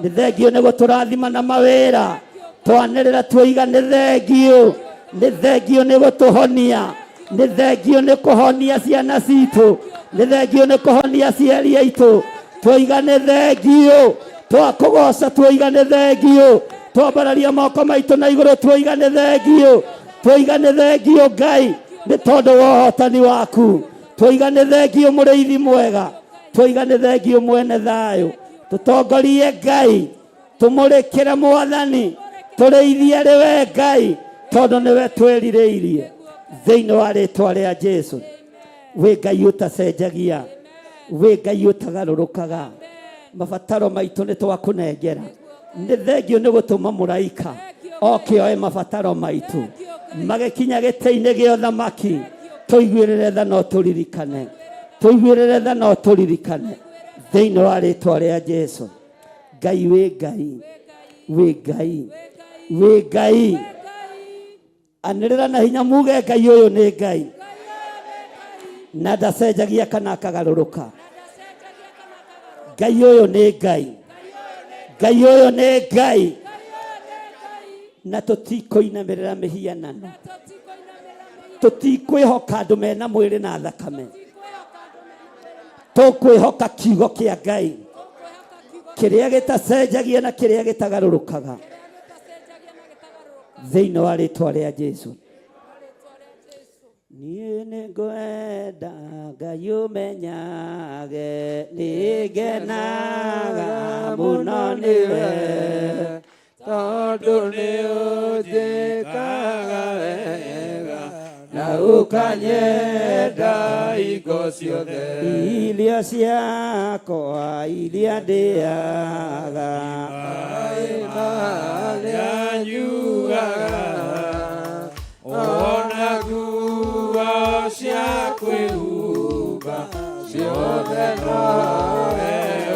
nĩ thengio nĩ gũtũrathima na mawĩra. Twanĩrĩra twaiga nĩ thengio, nĩ thengio nĩ gũtũhonia, nĩ thengio nĩ kũhonia ciana citũ, nĩ thengio nĩ kũhonia aciari aitũ. Twaiga nĩ thengio, twakũgoca twaiga nĩ thengio, twambararia moko maitũ na igũrũ twaiga nĩ thengio, twaiga nĩ thengio Ngai nĩ tondũ wa ũhotani waku. Twaiga nĩ thengio mũrĩithi mwega, twaiga nĩ thengio mwene thayũ. Tũtongorie Ngai. Tũmũrĩkĩre Mwathani, tũrĩithie arĩ we Ngai, tondũ nĩwe twĩrirĩirie. Thĩinĩ wa rĩtwa rĩa Jesu. Wĩ Ngai ũtacenjagia, wĩ Ngai ũtagarũrũkaga. Mabataro maitũ nĩ twakũnengera. Nĩ thengio nĩ gũtũma mũraika oke oe mabataro maitũ. Magĩkinya gĩtĩ-inĩ gĩa ũthamaki, tũiguĩrĩre tha no tũririkane, tũiguĩrĩre tha no tũririkane. Thĩinĩ wa rĩtwa rĩa Jesu. Ngai wĩ Ngai, wĩ Ngai, wĩ Ngai. Anĩrĩra na hinya muge Ngai ũyũ nĩ Ngai, na ndacenjagia kana akagarũrũka. Ngai ũyũ nĩ Ngai, Ngai ũyũ nĩ Ngai, na tũtikũinamĩrĩra mĩhianano, tũtikwĩhoka andũ mena mwĩrĩ na thakame, tũkwĩhoka kiugo kĩa Ngai kĩrĩa gĩtacenjagia na kĩrĩa gĩtagarũrũkaga. Thĩinĩ wa rĩtwa rĩa Jesu. Niĩ nĩngwenda Ngai ũmenyage, nĩngenaga mũno nĩwe, tondũ nĩ ũnjĩkaga wega na ũkanyenda hingo ciothe. Irio ciakwa iria ndĩaga, maĩ marĩa nyuaga, ona nguo cia kwĩhumba ciothe nowe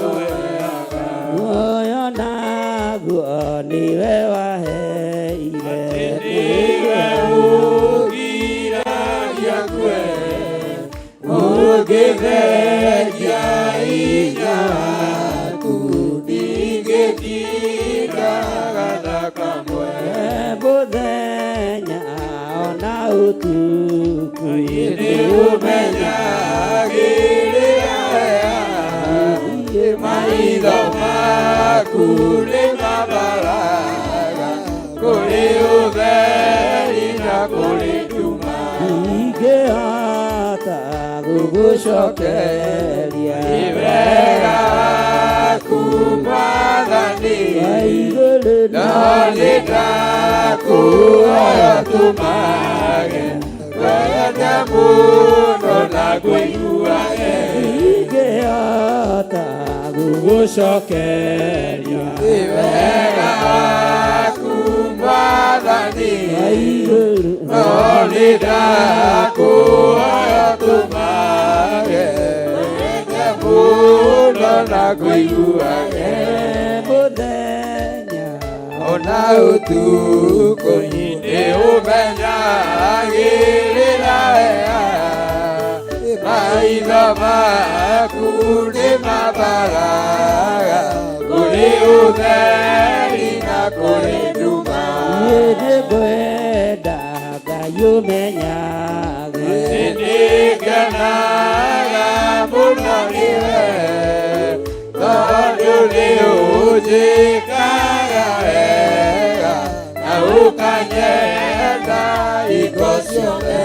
ũheaga. Muoyo naguo nĩwe waheire, nĩwe ũgiragia ngue, ũngĩthengia hinya waku, ndingĩtinda gatha kamwe. Mũthenya ona ũtukũ, nĩ ũmenyagĩrĩra maitho maku nĩ mabaraga kũrĩ ũtheri na kũrĩ nduma. Ingĩhota gũgũcokeria wega waku Mwathani, igũrũ no nĩ ndakũhoya tũmage wende mũno na ngũiguage. Ingĩhota gũgũcokeria wega waku Mwathani, igũrũ no nĩ ndakũhoya tũmage wende mũno na ngũiguage. Mũthenya ona ũtukũ, nĩ ũmenyagĩrĩra maitho maku nĩ mabaraga kũrĩ ũtheri na kũrĩ nduma. Niĩ nĩngwenda Ngai ũmenyage, nĩngenaga mũno nĩwe, tondũ nĩ ũnjĩkaga wega na ũkanyenda hingo ciothe.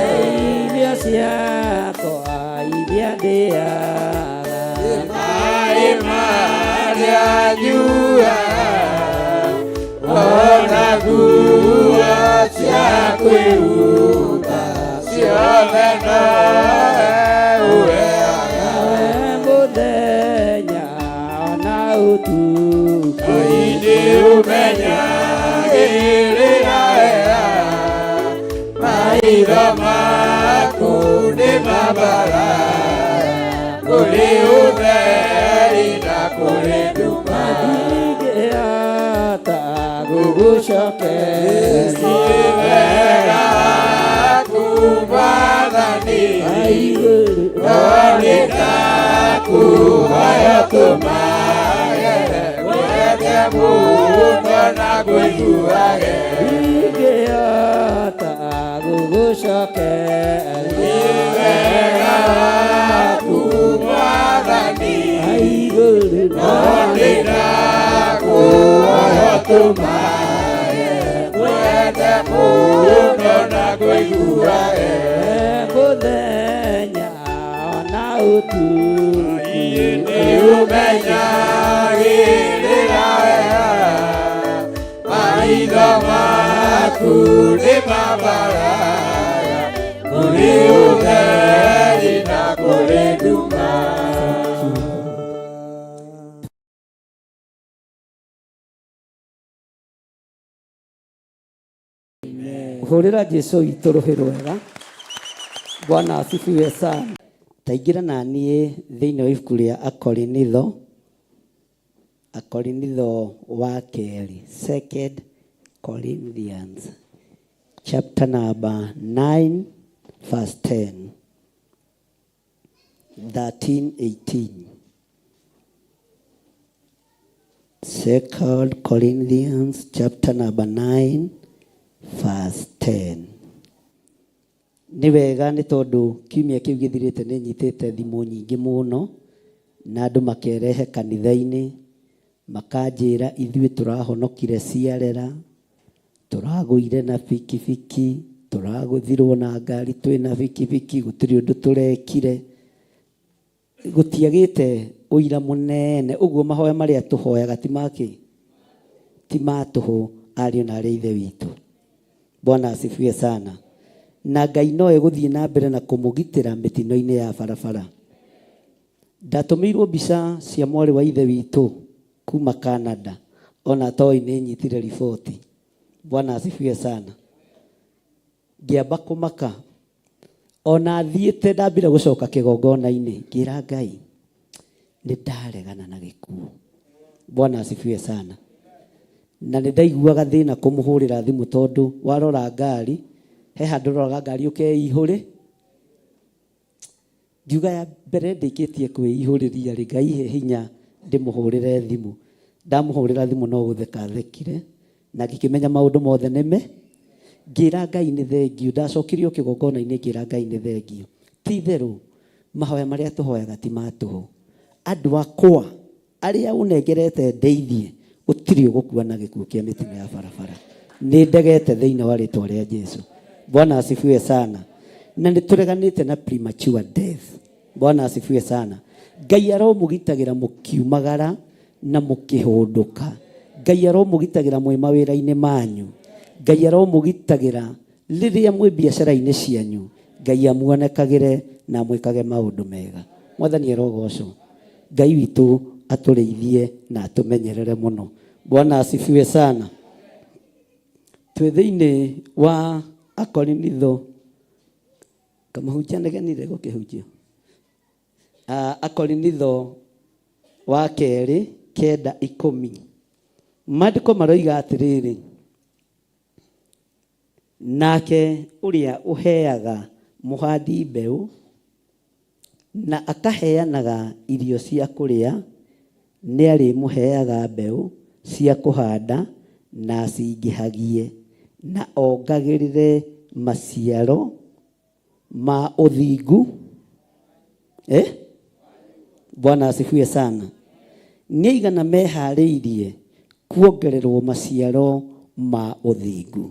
Irio ciakwa iria ndĩaga, maĩ marĩa nyuaga, ona nguo cia kwĩhumba ciothe nowe ũheaga. Mũthenya ona ũtukũ, nĩ ũmenyagĩrĩra maitho maku nĩ mabara kũrĩ ũtheri na kũrĩ nduma. Ingĩhota gũgũcokeria wega waku Mwathani, no nĩ ndakũhoya tũmage wende mũno na ngũiguage. Ingĩhota gũgũcokeria wega waku Mwathani, igũrũ no nĩ ndakũhoya tũmage wende mũno na ngũiguage. Mũthenya ona ũtukũ, Nĩ ũmenyagĩrĩra wega mbara kũrĩ ũtheri na kũrĩ nduma. Hũrĩra Jesu witũ rũhĩ rwega. Bwana asifiwe sana. Taingĩra na niĩ thĩinĩ wa ibuku rĩa Akorinitho, Akorinitho wa kerĩ, Second Corinthians chapter number 9 verse 10 13 18. Second Corinthians chapter number 9 verse 10. Nĩ wega nĩ tondũ kiumia kĩu gĩthirĩte nĩ nyitĩte thimũ nyingĩ mũno na andũ makerehe kanitha-inĩ makanjĩra ithuĩ tũrahonokire ciarera, tũragũire na bikibiki, tũragũthirwo na ngari twĩna bikibiki, gũtirĩ ũndũ tũrekire, gũtiagĩte ũira mũnene. Ũguo mahoya marĩa tũhoyaga ti makĩ, ti ma tũhũ, ariũ na arĩa ithe witũ. Bwana asifiwe sana. Na Ngai no egũthiĩ na mbere na kũmũgitĩra mĩtino-inĩ ya barabara. Ndatũmĩirwo mbica cia mwarĩ wa ithe witũ kuma Canada, ona toĩ nĩ nyitire riboti. Bwana asifiwe sana. Ngĩamba kũmaka ona thiĩte, ndambire gũcoka kĩgongona-inĩ ngĩra Ngai nĩ ndaregana na gĩkuũ. Bwana asifiwe sana. Na nĩ ndaiguaga thĩna kũmũhũrĩra thimũ tondũ warora ngari he handũ ũroraga ngari ũkeihũrĩ. Ngiuga ya mbere ndĩkĩtie kwĩihũrĩria rĩ, Ngai he hinya ndĩmũhũrĩre thimũ. Ndamũhũrĩra thimũ no gũtheka thekire na ngĩkĩmenya maũndũ mothe nĩme. Ngĩra Ngai nĩ thengiũ, ndacokirio kĩgongona-inĩ ngĩra Ngai nĩ thengiũ. Ti itherũ mahoya marĩa tũhoyaga ti ma tũhũ. Andũ akwa arĩa ũnengerete ndeithie, gũtirĩ ũgũkua na gĩkuũ kĩa mĩtino ya barabara. Nĩ ndegete thĩinĩ wa rĩtwa rĩa Jesu. Bwana asifiwe sana. Na nĩ tũreganĩte na premature death. Bwana asifiwe sana. Ngai aromũgitagĩra mũkiumagara na mũkĩhũndũka. Ngai aromũgitagĩra mwĩ mawĩra-inĩ manyu. Ngai aromũgitagĩra rĩrĩa mwĩ biacara-inĩ cianyu. Ngai amuonekagĩre na amwĩkage maũndũ mega. Mwathani arogocwo. Ngai witũ atũrĩithie na atũmenyerere mũno. Bwana asifiwe sana. Twĩ thĩinĩ wa Akorinitho, kamũhunjia negenire gũkĩhunjia. Akorinitho wa kerĩ 9:10. Maandĩko maroiga atĩrĩrĩ, nake ũrĩa ũheaga mũhandi mbeũ na akaheanaga irio cia kũrĩa, nĩarĩmũheaga mbeũ cia kũhanda na acingĩhagie na ongagĩrĩre maciaro ma ũthingu. Bwana asifiwe sana. Nĩ aigana meharĩirie kuongererwo maciaro ma ũthingu?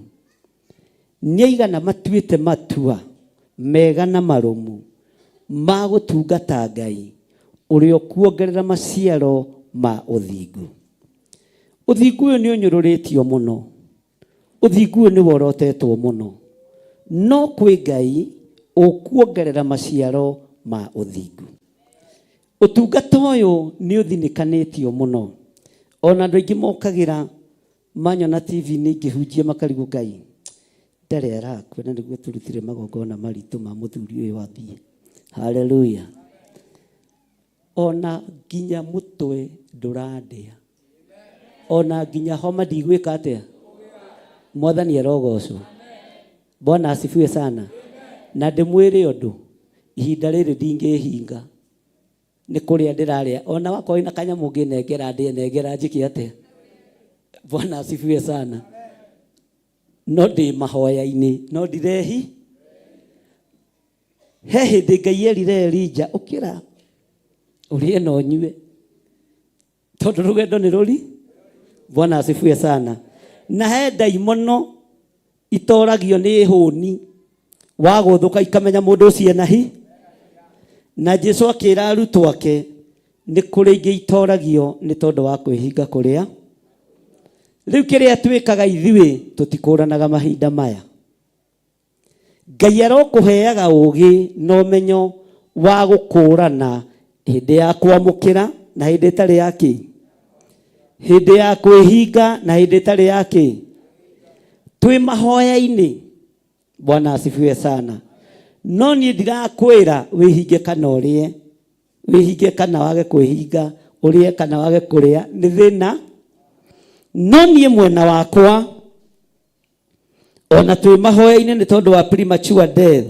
Nĩ aigana matuĩte matua mega na marũmu ma gũtungata Ngai ũrĩa ũkuongerera maciaro ma ũthingu? Ũthingu ũyũ nĩ ũnyũrũrĩtio mũno, ũthingu ũyũ nĩ worotetwo mũno, no kwĩ Ngai ũkuongerera maciaro ma ũthingu. Ũtungata ũyũ nĩ ũthinĩkanĩtio mũno, ona andũ aingĩ mokagĩra manyona TV-inĩ ngĩhunjia makarigwo Ngai ndarĩ arakua na nĩguo tũrutire magongona maritũ ma mũthuri ũyũ wathiĩ. Haleluya. Ona nginya mũtwe ndũrandĩa, ona nginya homa ndigwĩka atĩa. Mwathani arogocwo. Bwana asifiwe sana. Na ndĩmwĩre ũndũ, ihinda rĩrĩ ndingĩhinga nĩ kũrĩa ndĩrarĩa, ona wakorwo wĩna kanyamũ ũngĩnengera ndĩe, nengera njĩke atĩa. Bwana asifiwe sana. No ndĩ mahoya-inĩ, no ndirehi. He hĩndĩ Ngai erire Elija, ũkĩra ũrĩe na ũnyue, tondũ rũgendo nĩ rũri. Bwana asifiwe sana. Na he ndaimono itoragio nĩ hũni wagũthũka ikamenya mũndũ ũcio ena hi. Na Jesu akĩra arutwo ake nĩ kũrĩ ingĩ itoragio nĩ tondũ wa kwĩhinga kũrĩa. Rĩu kĩrĩa twĩkaga ithuĩ tũtikũranaga mahinda maya. Ngai arokũheaga ũgĩ na ũmenyo wa gũkũrana hĩndĩ ya kwamũkĩra na hĩndĩ ĩtarĩ ya kĩ, hĩndĩ ya kwĩhinga na hĩndĩ ĩtarĩ ya kĩ. Twĩ mahoya-inĩ. Bwana asifiwe sana. No niĩ ndirakwĩra wĩhinge kana ũrĩe, wĩhinge kana wage kwĩhinga, ũrĩe kana wage kũrĩa, nĩ thĩna. No niĩ mwena wakwa ona twĩ mahoya-inĩ nĩ tondũ wa premature death,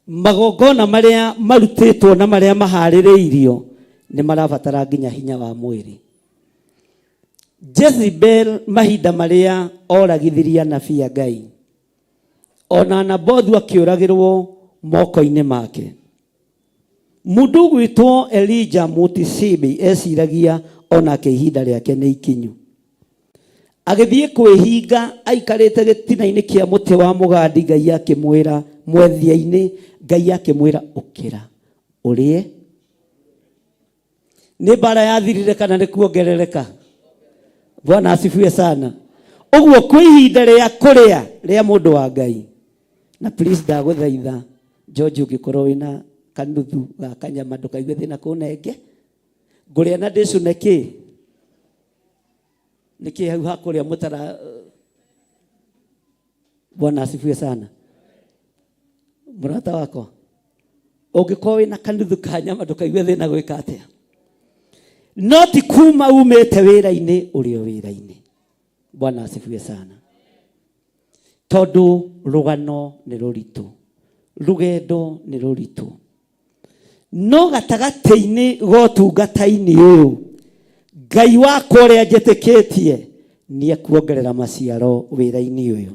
magongona marĩa marutĩtwo na marĩa maharĩrĩirio nĩ marabatara nginya hinya wa mwĩrĩ. Jezebel mahinda marĩa oragithirie anabii a Ngai, ona Nabothu akĩũragĩrwo moko-inĩ make. Mũndũ ũgwĩtwo Elijah Mutisibi eciragia onake ihinda rĩake nĩ ikinyu. Agĩthiĩ kwĩhinga aikarĩte gĩtina-inĩ kĩa mũtĩ wa mũgandi, Ngai akĩmwĩra mwethia-inĩ, Ngai akĩmwĩra ũkĩra ũrĩe. Nĩ mbara yathirire kana nĩ kuongerereka? Bwana asifiwe sana. Ũguo kwĩ ihinda rĩa kũrĩa rĩa mũndũ wa Ngai. Na please ndagũthaitha George, ũngĩkorwo wĩna kanuthu ga kanyama ndũkaigue thĩna kũnenge. Ngũrĩa na ndĩcũne kĩ? Nĩkĩ hau hakũrĩa mũtara? Bwana asifiwe sana. Mũrata wakwa, ũngĩkorwo wĩna kanuthu ka nyama ndũkaigue thĩna gwĩka atĩa? No ti kuma umĩte wĩra-inĩ ũrĩ o wĩra-inĩ. Bwana asifiwe sana. Tondũ rũgano nĩ rũritũ, rũgendo nĩ rũritũ, no gatagatĩ-inĩ ga ũtungata-inĩ ũyũ Ngai wakwa ũrĩa njĩtĩkĩtie nĩ ekuongerera maciaro wĩra-inĩ ũyũ,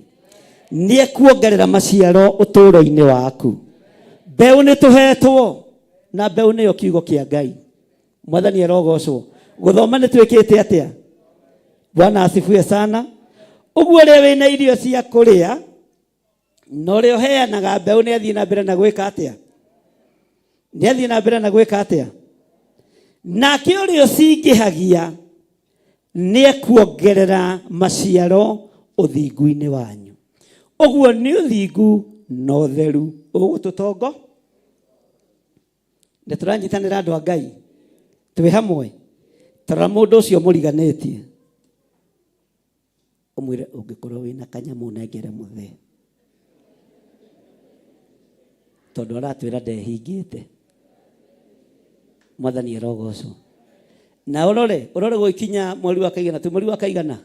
nĩ ekuongerera maciaro ũtũũro-inĩ waku. Mbeũ nĩ tũhetwo, na mbeũ nĩyo kiugo kĩa Ngai. Mwathani arogocwo. Gũthoma nĩ twĩkĩte atĩa? Bwana asifiwe sana. Ũguo ũrĩa wĩna irio cia kũrĩa na ũrĩa ũheanaga mbeũ nĩ athiĩ na mbere na gwĩka atĩa? Nĩ athiĩ na mbere na gwĩka atĩa? Nake ũrĩa ũcingĩhagia nĩ ekuongerera maciaro ũthingu-inĩ wanyu. Ũguo nĩ ũthingu na ũtheru ũgũtũtongo. Nĩ tũranyitanĩra andũ a Ngai, twĩ hamwe. Tarora mũndũ ũcio mũriganĩtie, ũmwĩre ũngĩkorwo wĩna kanyamũ nengere mũthee, tondũ aratwĩra ndehingĩte. Mwathani arogocwo. Na ũrore, ũrore gũgĩkinya mweri wa kaigana, twĩ mweri wa kaigana?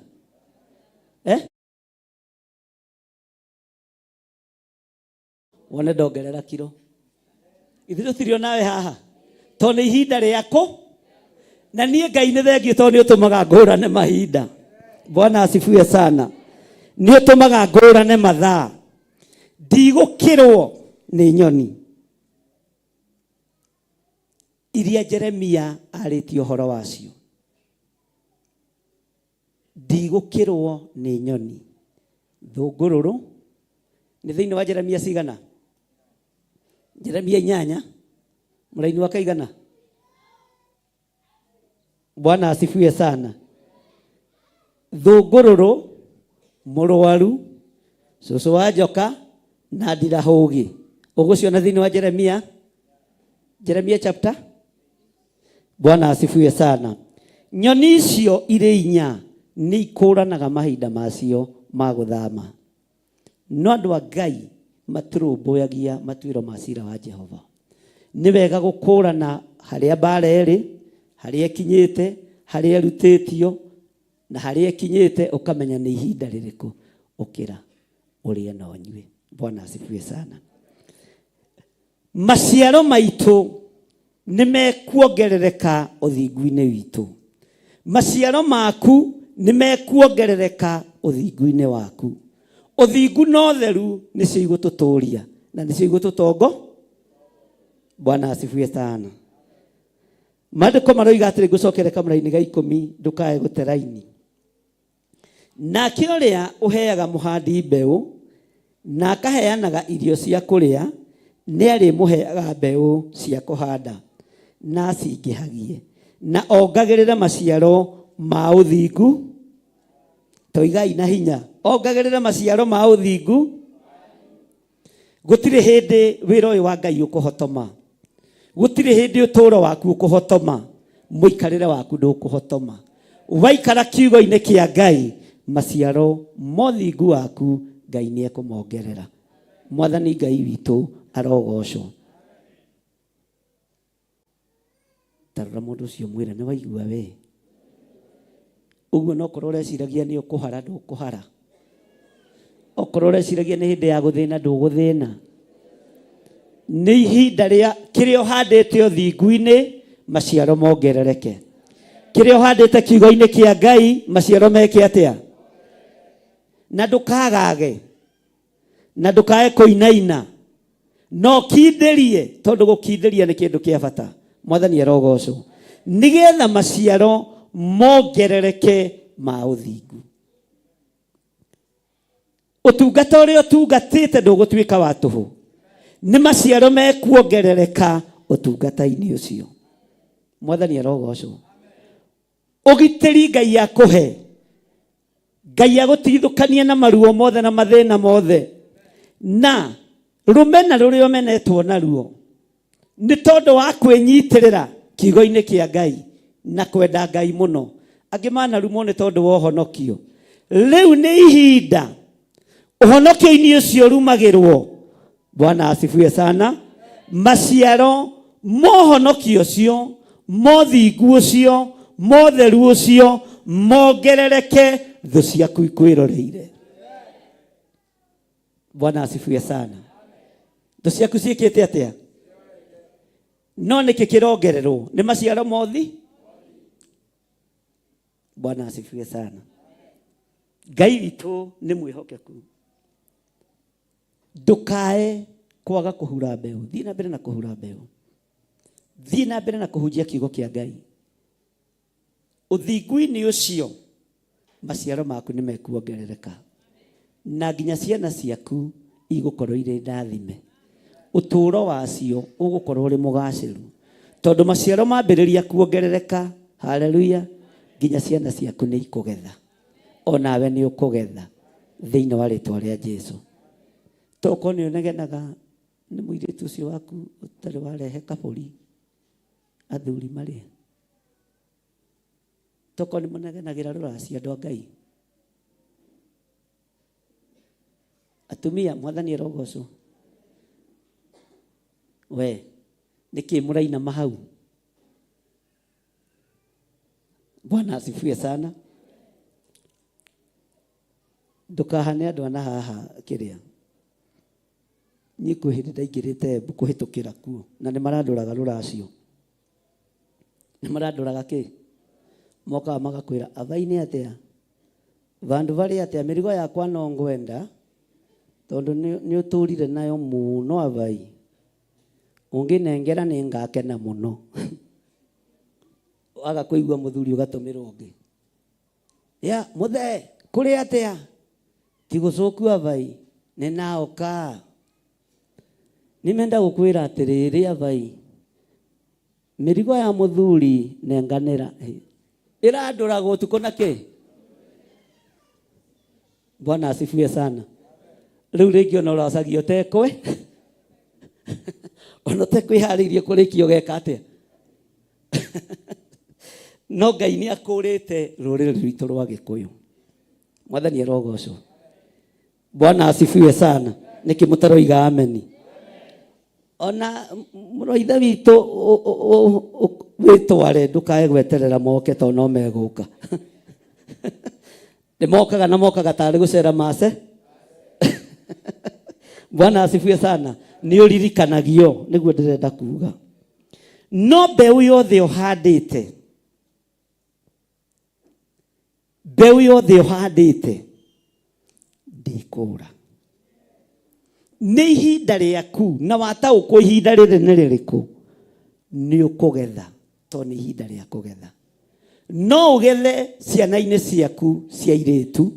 Wone ndongerera kiro. Ithuĩ tũtirĩ onawe haha, tondũ nĩ ihinda rĩakũ. Na niĩ Ngai nĩ thengiũ tondũ nĩ ũtũmaga ngũrane mahinda. Bwana asifiwe sana. Nĩ ũtũmaga ngũrane mathaa. Ndigũkĩrwo nĩ nyoni iria Jeremia arĩtie ũhoro wacio. Ndigũkĩrwo nĩ nyoni. Thũngũrũrũ nĩ thĩinĩ wa Jeremia cigana? Jeremia 8 mũraini wa kaigana? Bwana asifiwe sana. Thũngũrũrũ, mũrwaru, cũcũ wa njoka na ndirahũgĩ. Ũgũciona thĩinĩ wa Jeremia, Jeremia chapter. Bwana asifiwe sana. Nyoni icio irĩ inya nĩ ikũranaga mahinda macio ma gũthama. No andũ a Ngai matirũmbũyagia matuĩro ma cira wa Jehova. Nĩ wega gũkũrana harĩa mbara ĩrĩ, harĩa ĩkinyĩte, harĩa ĩrutĩtio, na harĩa ĩkinyĩte, ũkamenya nĩ ihinda rĩrĩkũ ũkĩra ũrĩe na ũnyue. Bwana asifiwe sana. Maciaro maitũ nĩ mekuongerereka ũthingu-inĩ witũ. Maciaro maku nĩ mekuongerereka ũthingu-inĩ waku. Ũthingu na ũtheru nĩcio igũtũtũria na nĩcio igũtũtongo. Bwana asifiwe sana. Maandĩko maroiga atĩrĩ, ngũcokere kamũraini ga 10, ndũkae gũte raini. Nake ũrĩa ũheaga mũhandi mbeũ na akaheanaga irio cia kũrĩa, nĩ arĩmũheaga mbeũ cia kũhanda na acingĩhagie, na ongagĩrĩre maciaro ma ũthingu. Toigai na hinya, ongagĩrĩre maciaro ma ũthingu. Gũtirĩ hĩndĩ wĩra ũyũ wa Ngai ũkũhotoma. Gũtirĩ hĩndĩ ũtũũro waku ũkũhotoma. Mũikarĩre waku ndũkũhotoma. Waikara kiugo-inĩ kĩa Ngai, maciaro mothingu waku Ngai nĩ ekũmongerera. Mwathani Ngai witũ arogocwo. Tarora mũndũ ũcio mwĩre nĩ waigua we. Ũguo no korwo ũreciragia nĩ ũkũhara ndũkũhara. Okorwo ũreciragia nĩ hĩndĩ ya gũthĩna ndũgũthĩna. Nĩ ihinda rĩa kĩrĩa ũhandĩte ũthingu-inĩ maciaro mongerereke. Kĩrĩa ũhandĩte kiugo-inĩ kĩa Ngai maciaro meke atĩa? Na ndũkagage na ndũkae kũinaina no kindĩrie tondũ gũkindĩria nĩ kĩndũ kĩa bata mwathani arogocwo nĩgetha maciaro mongerereke ma ũthingu ũtungata ũrĩa ũtungatĩte ndũgũtuĩka wa tũhũ nĩ maciaro mekuongerereka ũtungata-inĩ ũcio mwathani arogocwo ũgitĩri ngai akũhe ngai agũtigithũkania na maruo mothe na mathĩna mothe na rũmena rũrĩa ũmenetwo naruo nĩ tondũ wa kwĩnyitĩrĩra kiugo-inĩ kĩa ngai na kwenda ngai mũno angĩ manarumwo nĩ tondũ wa ũhonokio rĩu nĩ ihinda ũhonokio-inĩ ũcio ũrumagĩrwo Bwana asifiwe sana. Maciaro mohonokio ũcio, mothingu ũcio, motheru ũcio mongerereke thũ ciaku ikwĩroreire. Bwana asifiwe sana. Thũ ciaku ciĩkĩte atĩa? No nĩkĩ kĩrongererwo? Nĩ maciaro mothi? Bwana asifiwe sana. Ngai witũ nĩ mwĩhokeku. Ndũkae kwaga kũhura mbeũ. Thiĩ na mbere na kũhura mbeũ. Thiĩ na mbere na kũhunjia kiugo kĩa Ngai. Ũthingu-inĩ ũcio maciaro maku nĩ mekuongerereka na nginya ciana ciaku igũkorwo irĩ ndathime. Ũtũũro wacio ũgũkorwo ũrĩ mũgacĩru tondũ maciaro mambĩrĩria kuongerereka, haleluya, nginya ciana ciaku nĩ ikũgetha. Onawe nĩ ũkũgetha thĩinĩ wa rĩtwa rĩa Jesu. Tokorwo nĩ ũnegenaga nĩ mũirĩtu ũcio waku ũtarĩ warehe kabũri athuri marĩe. Tokorwo nĩ mũnegenagĩra rũracio andũ a Ngai. Atumia mwathani arogocwo. We nĩkĩ mũrainama hau? Bwana asifiwe sana. Ndũkahane andũ ana haha kĩrĩa. Niĩ kwĩ hĩndĩ ndaingĩrĩte Embu kũhĩtũkĩra kuo na nĩ marandoraga rũracio. Nĩ marandoraga kĩ? Mokaga magakwĩra abaini atĩa? Vandũ varĩ atĩa? Mĩrigo yakwa no ngwenda tondũ nĩ ũtũrire nayo mũno abai. Ũngĩnengera nĩ ngakena mũno. Waga kũigua mũthuri ũgatũmĩrwo ũngĩ. Ya, mũthee, kũrĩ atĩa? Ti gũcũku abai, nĩ naoka. Nĩmenda gũkwĩra atĩrĩrĩ abai, mĩrigo ya mũthuri nenganĩra. Ĩrandũragwo ũtukũ na kĩ? Bwana asifiwe sana. Rĩu rĩngĩ ona ũracagia ũtekwe ona ũtekwĩharĩirie kũrĩkia ũgeka atĩa? No Ngai nĩ akũrĩte rũrĩrĩ rwitũ rwa Gĩkũyũ. Mwathani arogocwo. Bwana asifiwe sana. Nĩkĩ mũtaroiga ameni? Ona mũrũ ithe witũ wĩtware ndũkae gweterera moke tondũ no megũka. Nĩ mokaga na mokaga tarĩ gũcera mace. Bwana asifiwe sana. Nĩ ũririkanagio nĩguo ndĩrenda kuga. No mbeũ yothe ũhandĩte, mbeũ yothe ũhandĩte ndĩkũra. Nĩ ihinda rĩaku na wataũkwo ihinda rĩrĩ nĩ rĩrĩkũ, nĩ ũkũgetha tondũ nĩ ihinda rĩa kũgetha. No ũgethe ciana-inĩ ciaku cia airĩtu,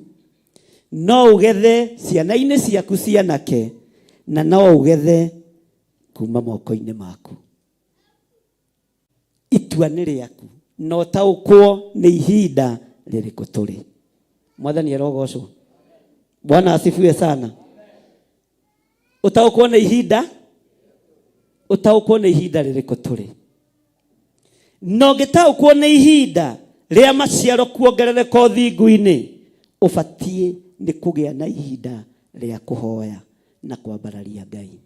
no ũgethe ciana-inĩ ciaku cia anake, na no ũgethe kuma moko-inĩ maku. Itua nĩ rĩaku na ũtaũkwo nĩ ihinda rĩrĩkũ tũrĩ. Mwathani arogocwo. Bwana asifiwe sana. Ũtaũkwo nĩ ihinda, ũtaũkwo nĩ ihinda rĩrĩkũ tũrĩ. Na ũngĩtaũkwo nĩ ihinda rĩa maciaro kuongerereka ũthingu-inĩ, ũbatiĩ nĩ kũgĩa na ihinda rĩa kũhoya na kwambararia Ngai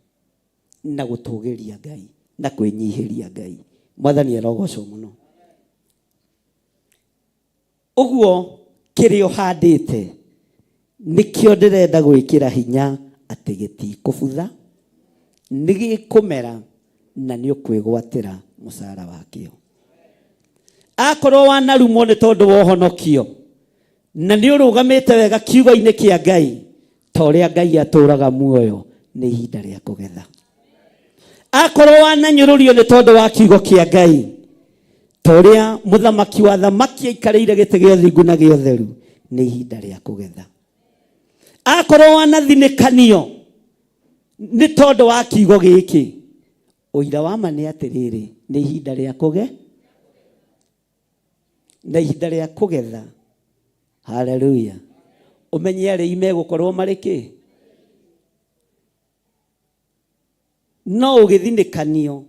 na gũtũgĩria Ngai na kwĩnyihĩria Ngai. Mwathani arogocwo mũno. Ũguo kĩrĩa ũhandĩte nĩkĩo ndĩrenda gwĩkĩra hinya atĩ gĩtikũbutha, nĩ gĩkũmera na nĩ ũkwĩgwatĩra mũcara wakĩo. Akorwo wanarumwo nĩ tondũ wa ũhonokio na nĩ ũrũgamĩte wega kiugo-inĩ kĩa Ngai ta ũrĩa Ngai atũraga muoyo, nĩ ihinda rĩa kũgetha. Akorwo wananyũrũrio nĩ tondũ wa kiugo kĩa Ngai ta ũrĩa mũthamaki wa thamaki aikarĩire gĩtĩ gĩa ũthingu na gĩa ũtheru, nĩ ihinda rĩa kũgetha. Akorwo wanathinĩkanio nĩ tondũ wa kiugo gĩkĩ, ũira wa ma nĩ atĩrĩrĩ, nĩ ihinda rĩa kũge na ihinda rĩa kũgetha. Haleluya. Ũmenye arĩi megũkorwo marĩ kĩ no ũgĩthinĩkanio.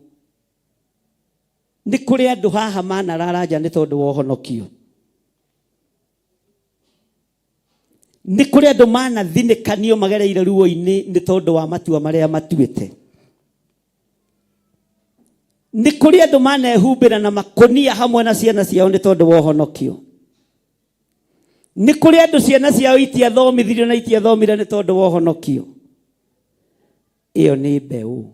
Nĩ kũrĩ andũ haha manarara nja nĩ tondũ wa ũhonokio. Nĩ kũrĩ andũ manathinĩkanio magereire ruo-inĩ nĩ tondũ wa matua marĩa matuĩte. Nĩ kũrĩ andũ manehumbĩra na makũnia hamwe na ciana ciao nĩ tondũ wa ũhonokio. Nĩ kũrĩ andũ ciana ciao itiathomithirio na itiathomire nĩ tondũ wa ũhonokio. Ĩyo nĩ mbeũ.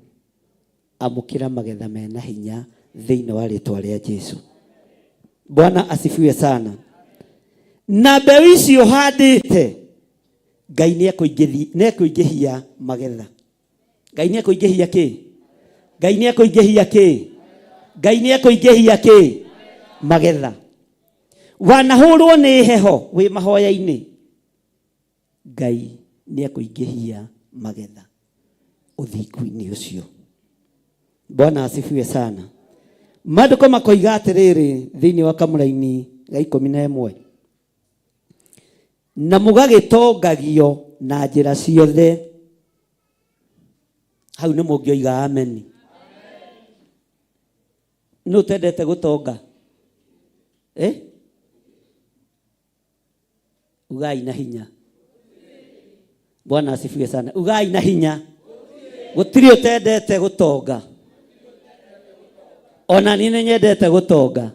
Amũkĩra magetha mena hinya thĩinĩ wa rĩtwa rĩa Jesu. Bwana asifiwe sana. Na mbeũ icio ũhandĩte, Ngai nĩ ekũingĩhia magetha. Ngai nĩ ekũingĩhia kĩ? Ngai nĩ ekũingĩhia kĩ? Ngai nĩ ekũingĩhia kĩ? Magetha. Wanahũrwo nĩ heho wĩ mahoya-inĩ, Ngai nĩ ekũingĩhia magetha ũthingu-inĩ ũcio. Bwana asifiwe sana. Maandĩko makoiga atĩrĩrĩ thĩinĩ wa kamũraini ga 11, na mũgagĩtongagio na njĩra ciothe. Hau nĩ mũngĩoiga ameni. Nũ ũtendete gũtonga? Ugai na hinya. Bwana asifiwe sana. Ugai na hinya. Gũtirĩ ũtendete gũtonga. Ona niĩ nĩ nyendete gũtonga.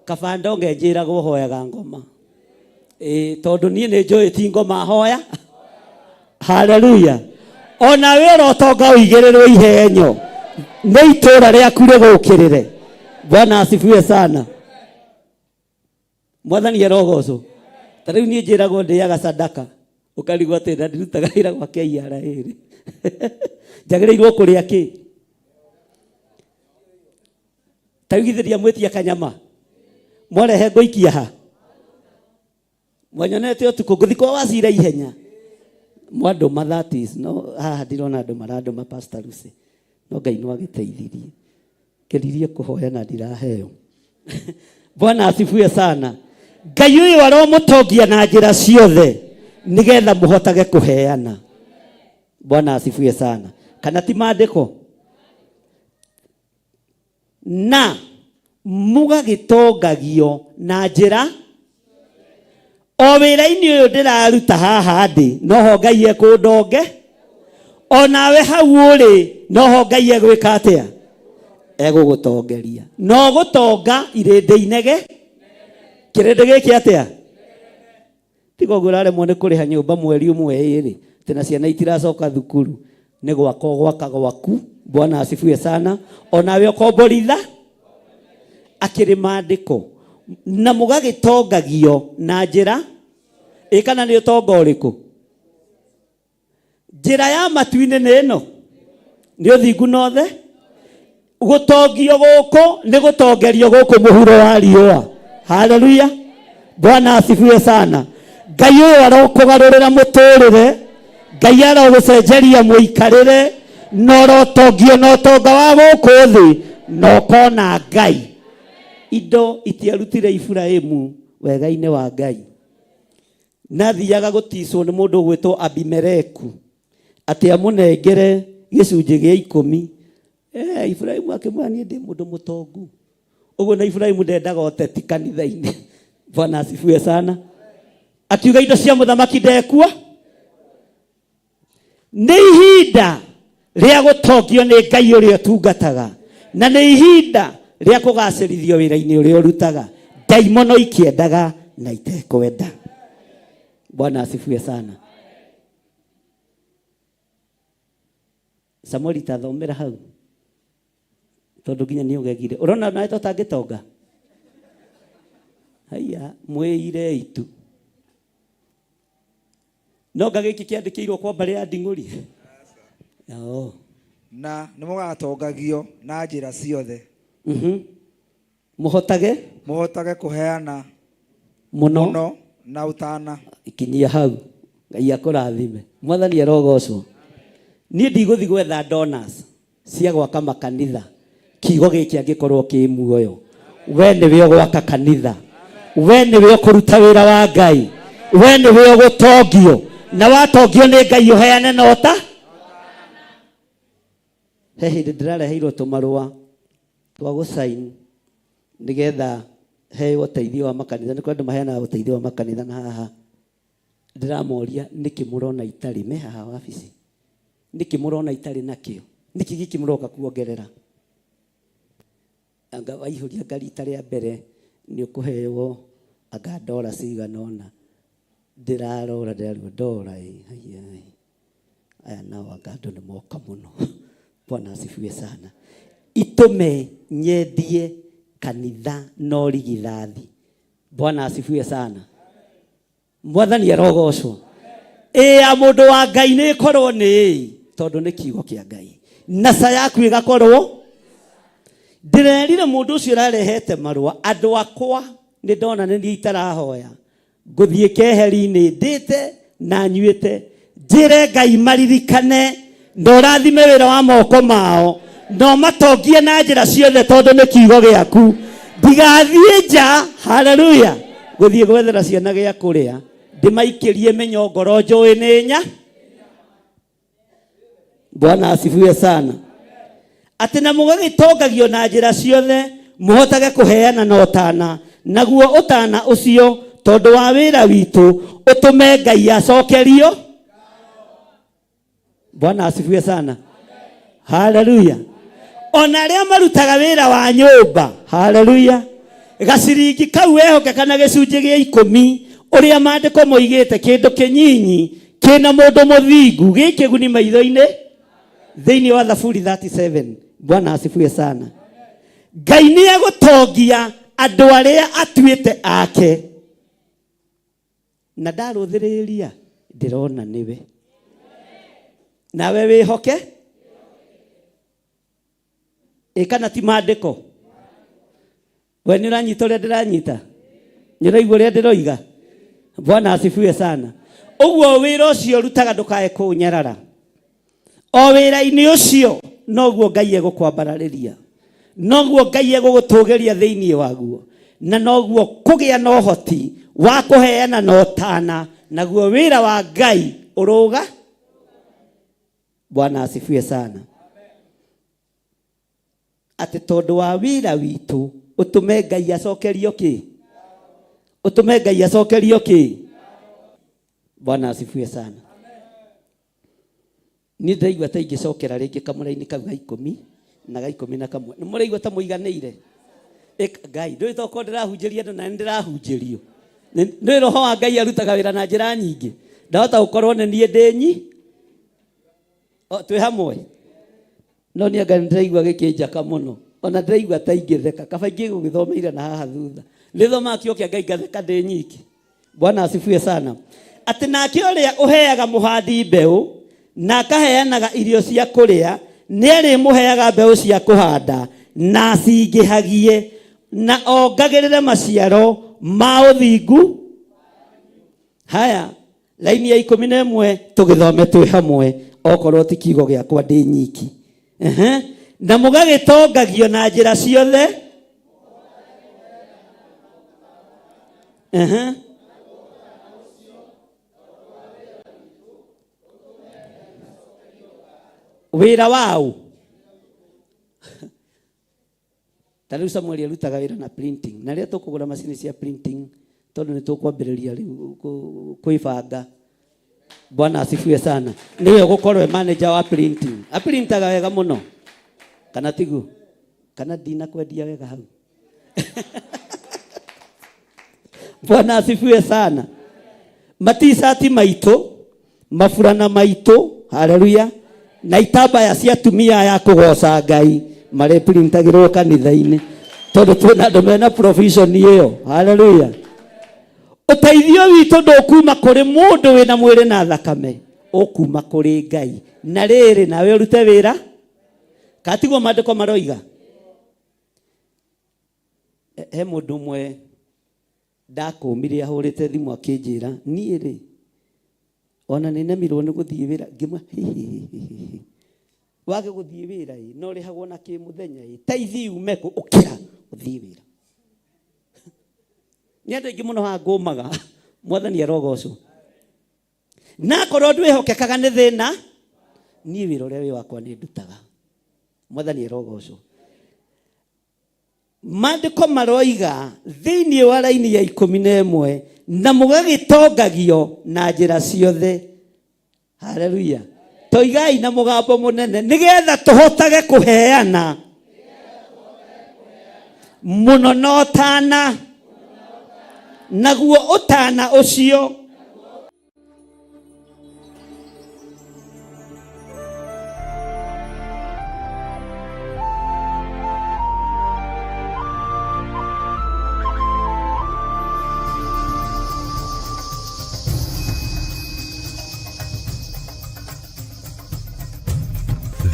Kaba ndonge njĩragwo hoyaga ngoma. Tondũ niĩ nĩ njũĩ ti ngoma hoya. Haleluya. Ona we ũrotonga ũigĩrĩrwo ihenyo nĩ itũũra rĩaku rĩgũkĩrĩre. Bwana asifiwe sana. Mwathani arogocwo. Ta rĩu niĩ njĩragwo ndĩaga sadaka, ũkarigwo atĩ na ndirutaga wĩra gwa KRA rĩ, njagĩrĩirwo kũrĩa kĩ? Ta rĩu githĩ ndiamwĩtia kanyama, mwarehe ngũikia ha? Mwanyonete ũtukũ ngũthiĩ kwa Wacira ihenya, mwandũma that is no haha ndirona andũ marandũma Pastor Lucy, no Ngai no agĩteithirie. Ngeririe kũhoya na ndiraheo. Bwana asifiwe sana. Ngai ũyũ aromũtongia na njĩra ciothe nĩgetha mũhotage kũheana. Bwana asifiwe sana. Kana ti maandĩko? Na mũgagĩtongagio na njĩra o wĩra-inĩ ũyũ ndĩraruta haha ndĩ, noho Ngai ekũndonge. Onawe hau ũrĩ, noho Ngai egwĩka atĩa? Egũgũtongeria. No gũtonga irĩndĩ inege, kĩrĩndĩ gĩkĩ atĩa? Tiga ũguo ũraremwo nĩ kũrĩha nyũmba mweri ũmwe ĩrĩ, atĩ na ciana itiracoka thukuru, nĩ gwaka ũgwaka gwaku. Bwana asifiwe sana. Onawe ũkomboritha akĩrĩ maandĩko na mũgagĩtongagio na njĩra ĩ, kana nĩ ũtonga ũrĩkũ? Njĩra ya matu-inĩ nĩ ĩno, nĩ ũthingu na ũthe. Gũtongio gũkũ nĩ gũtongerio gũkũ mũhuro wa riũa. Haleluya, Bwana asifiwe sana. Ngai ũyũ arokũgarũrĩra mũtũrĩre, Ngai arogũcenjeria mũikarĩre, na ũrotongio na ũtonga wa gũkũ thĩ, na ũkona Ngai. Indo itiarutire Iburahĩmu wega-inĩ wa Ngai. Na athiaga gũticwo nĩ mũndũ ũgwĩtwo Abimeleku. Atĩ amũnengere gĩcunjĩ gĩa ikũmi. Eh, Iburahĩmu akĩmwĩra niĩ ndĩ mũndũ mũtongu. Ũguo na Iburahĩmu ndendaga ũteti kanitha-inĩ. Bwana asifiwe sana. Akiuga indo cia mũthamaki ndekua. Nĩ ihinda rĩa gũtongio nĩ Ngai ũrĩa ũtungataga, na nĩ ihinda rĩa kũgacĩrithio wĩra-inĩ ũrĩa ũrutaga. Ndaimono ikĩendaga na itekwenda. Bwana asifiwe sana. Samueli tathomera hau tondu nginya nĩ ũgegire ũrona nawe tũtangĩtonga haiya mwĩire itu no nga gĩkĩ kĩandĩkĩirwo kwa mbarĩ ya nding'ũri oh. Na nĩ mũgatongagio na njĩra ciothe. Mũhotage Mũhotage kũheana mũno mũno na ũtana. Ikinyia hau Ngai akũrathime. Mwathani arogocwo. Niĩ ndigũthi gwetha donors cia gwaka makanitha kiugo gĩkĩ angĩkorwo kĩ muoyo. We nĩwe ũgwaka kanitha, we nĩwe ũkũruta wĩra wa Ngai, we nĩwe ũgũtongio, na watongio nĩ Ngai ũheane na ũta. He hĩndĩ ndĩrareheirwo tũmarũa twa gũcain nĩgetha heo ũteithio wa makanitha. Nĩ kũrĩ andũ maheanaga ũteithio wa makanitha na haha ndĩramoria nĩkĩ mũrona itarĩ me haha wabici, nĩkĩ mũrona itarĩ nakĩo, nĩkĩ gĩkĩ mũroka kuongerera. Anga waihũria anga rita rĩa mbere nĩ ũkũheo anga ndora cigana ũna. Ndĩrarora ndĩrarigwo ndora ĩ, haiya aya nao anga andũ nĩ moka mũno. Bwana asifiwe sana. Itũme nyendie kanitha no rigithathi. Bwana asifiwe sana. Mwathani arogocwo. Ĩ ya mũndũ wa Ngai nĩ ĩkorwo nĩ ĩ, tondũ nĩ kiugo kĩa Ngai. Na ca yaku ĩgakorwo. Ndĩrerire mũndũ ũcio ũrarehete marũa, andũ akwa nĩ ndona nĩ niĩ itarahoya. Ngũthiĩ keheri-inĩ ndĩte na nyuĩte, njĩre Ngai maririkane na ũrathime wĩra wa moko mao na ũmatongie na njĩra ciothe tondũ nĩ kiugo gĩaku. Ndigathiĩ nja, haleluya, gũthiĩ gwethera ciana gĩa kũrĩa, ndĩmaikĩrie mĩnyongoro njũĩ nĩ nya. Bwana asifiwe sana. Atĩ na mũgagĩtongagio na njĩra ciothe mũhotage kũheana na ũtana, naguo ũtana ũcio tondũ wa wĩra witũ ũtũme Ngai acokerio. Bwana asifiwe sana. Haleluya. Ona arĩa marutaga wĩra wa nyũmba, haleluya, gaciringi kau wehoke kana gĩcunjĩ gĩa ikũmi ũrĩa maandĩko moigĩte, kĩndũ kĩnyinyi kĩna mũndũ mũthingu gĩ kĩguni maitho-inĩ, thĩinĩ wa Thaburi 37. Bwana asifiwe sana. Ngai nĩ egũtongia andũ arĩa atuĩte ake. Na ndarũthĩrĩria ndĩrona nĩwe. Nawe wĩhoke ĩ kana ti maandĩko? We nĩ ũranyita ũrĩa ndĩranyita? Nĩ ũraigua ũrĩa ndĩroiga? Bwana asifiwe sana. Ũguo wĩra ũcio ũrutaga ndũkae kũũnyarara. O wĩra-inĩ ũcio noguo Ngai egũkwambararĩria, noguo Ngai egũgũtũgĩria thĩinĩ waguo, na noguo kũgĩa na ũhoti wa kũheana na ũtana, naguo wĩra wa Ngai ũrũga. Bwana asifiwe sana. Atĩ tondũ wa wĩra witũ ũtũme Ngai acokerio kĩ? Ũtũme Ngai acokerio kĩ? Bwana asifiwe sana. Niĩ ndĩraigua ta ingĩcokera rĩngĩ kamũra-inĩ kau ga ikũmi na ga ikũmi na kamwe. Nĩ mũraigua ta mũiganĩire? Ngai, ndũĩ tokorwo ndĩrahunjĩria andũ na nĩ ndĩrahunjĩrio. Nĩ roho wa Ngai arutaga wĩra na njĩra nyingĩ. Ndahota gũkorwo nĩ niĩ ndĩ nyi. O, twĩ hamwe. No niĩ anga nĩ ndĩraigua gĩkĩnjaka mũno. Ona ndĩraigua ta ingĩtheka. Kaba ingĩgũgĩthomeire na haha thutha. Nĩ thomaga kiugo kĩa Ngai ngatheka ndĩ nyiki. Bwana asifiwe sana. Atĩ nake ũrĩa ũheaga mũhandi mbeũ na akaheanaga irio cia kũrĩa, nĩ arĩmũheaga mbeũ cia kũhanda na acingĩhagie na ongagĩrĩre maciaro ma ũthingu. Haya, laini ya ikũmi na ĩmwe tũgĩthome twĩ hamwe, okorwo ti kiugo gĩakwa ndĩ nyiki. Ehe. Na mũgagĩtongagio na njĩra ciothe. Ehe. Wĩra waũ? Ta rĩu Samuel arutaga wĩra na printing, na rĩrĩa tũkũgũra macini cia printing tondũ nĩ tũkwambĩrĩria rĩu kwĩbanga. Bwana asifiwe sana. Nĩwe ũgũkorwo e manager wa printing. Aprintaga wega mũno, kana tiguo? Kana ndinakwendia wega hau? Bwana asifiwe sana. Maticati maitũ, maburana maitũ, haleluya, na itambaya cia atumia aya kũgoca Ngai marĩprintagĩrwo kanitha-inĩ tondũ twĩna andũ mena provision ĩyo. Haleluya. Ũteithio witũ ndũkuma kũrĩ mũndũ wĩna mwĩrĩ na thakame, ũkuma kũrĩ Ngai. Na rĩrĩ, nawe ũrute wĩra, katiguo maandĩko maroiga. He mũndũ ũmwe ndakũmire ahũrĩte thimũ akĩnjĩra, niĩ rĩ ona nĩ nemirwo nĩ gũthiĩ wĩra. Ngĩmwĩra, hihihihihi, wage gũthiĩ wĩra ĩ, no ũrĩhagwo na kĩmũthenya ĩ, taithi yume kũ, ũkĩra ũthiĩ wĩra. Nĩ andũ aingĩ mũno haha ngũmaga, mwathani arogocwo. Na akorwo ndwĩhokekaga nĩ thĩna, niĩ wĩra ũrĩa wĩ wakwa nĩ ndutaga. Mwathani arogocwo. Maandĩko maroiga thĩinĩ wa raini ya 11, na mũgagĩtongagio na njĩra ciothe. Haleluya. Toigai na mũgambo mũnene, nĩgetha tũhotage kũheana mũno na ũtana, naguo ũtana ũcio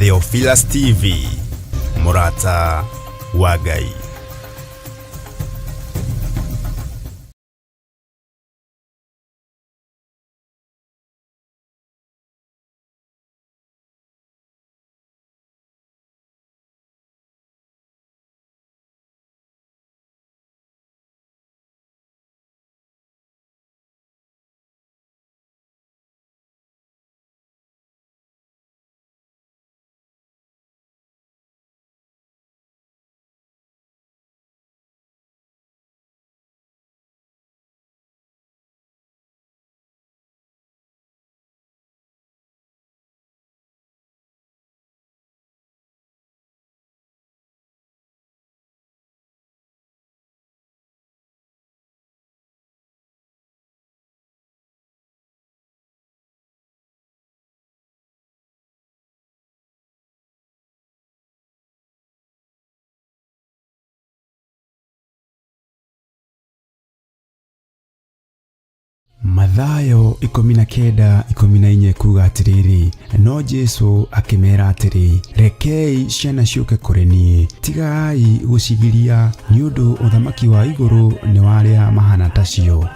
Theophilus TV, mũrata wa Ngai. Mathayo 19:14 kuga atĩrĩrĩ, no Jesu akĩmera atĩrĩ, rekei ciana ciũke kũrĩ niĩ, tigai gũcigiria, nĩ ũndũ ũthamaki wa igũrũ nĩ wa arĩa mahana tacio.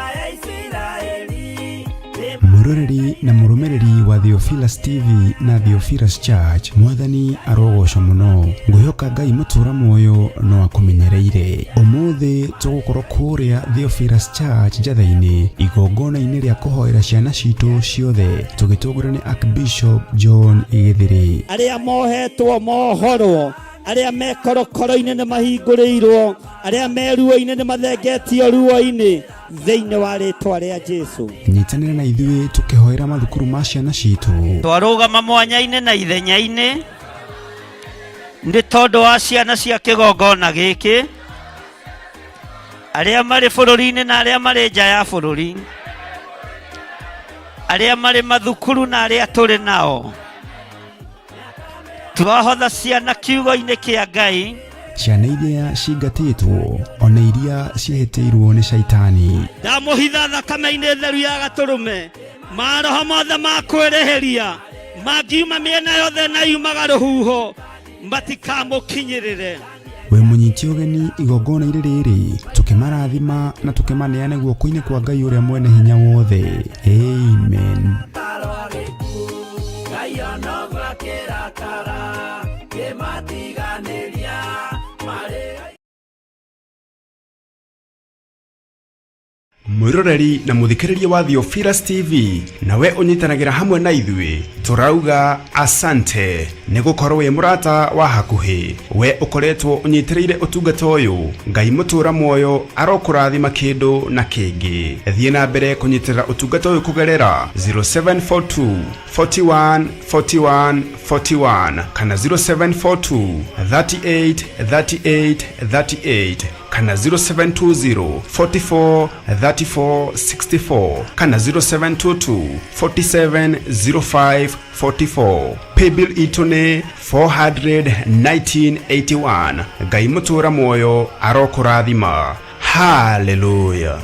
Mwĩroreri na mũrũmĩrĩri wa Theophilus TV na Theophilus Church, mwathani arogocwo mũno. Ngwĩhoka Ngai mũtũra muoyo no akũmenyereire. Ũmũthĩ tũgũkorwo kũrĩa Theophilus Church Njatha-inĩ, igongona-inĩ rĩa kũhoera ciana citũ ciothe, tũgĩtongorio nĩ Archbishop John Gĩthĩrĩ. Arĩa mohetwo mohorwo, arĩa me korokoro-inĩ nĩ mahingũrĩirwo, arĩa me ruo-inĩ nĩ mathengetio ruo-inĩ, thĩinĩ wa rĩtwa rĩa Jesu. Nyitanĩra na ithuĩ tũkĩhoera mathukuru ma ciana citũ. Twarũgama mwanya-inĩ na ithenya-inĩ nĩ tondũ wa ciana cia kĩgongona gĩkĩ, arĩa marĩ bũrũri-inĩ na arĩa marĩ nja ya bũrũri, arĩa marĩ mathukuru na arĩa tũrĩ nao. Twahotha ciana kiugo-inĩ kĩa Ngai. Ciana iria cingatĩtwo ona iria ciehĩtĩirwo nĩ caitani. Ndamũhitha thakame-inĩ theru ya gatũrũme, maroho mothe ma kwĩrĩhĩria mangiuma mĩena yothe na yumaga rũhuho matikamũkinyĩrĩre. Wĩ mũnyiti ũgeni igongona-inĩ rĩrĩ, tũkĩmarathima na tũkĩmaneana guoko-inĩ kwa Ngai ũrĩa mwene hinya wothe. Amen. Mwĩroreri na mũthikĩrĩria wa Theophilus TV, nawe ũnyitanagĩra hamwe na ithuĩ, tũrauga asante nĩ gũkorwo wĩ mũrata wa hakuhĩ. We ũkoretwo ũnyitĩrĩire ũtungata ũyũ, Ngai mũtũra muoyo arokũrathima kĩndũ na kĩngĩ. Thiĩ na mbere kũnyitĩrĩra ũtungata ũyũ kũgerera 0742 41 41 41 kana 0742 38 38 38 kana 0720 44 34 64 kana 0722 47 05 44. Paybill itũ nĩ 41981. Ngai mũtũra muoyo arokũrathima. Haleluya.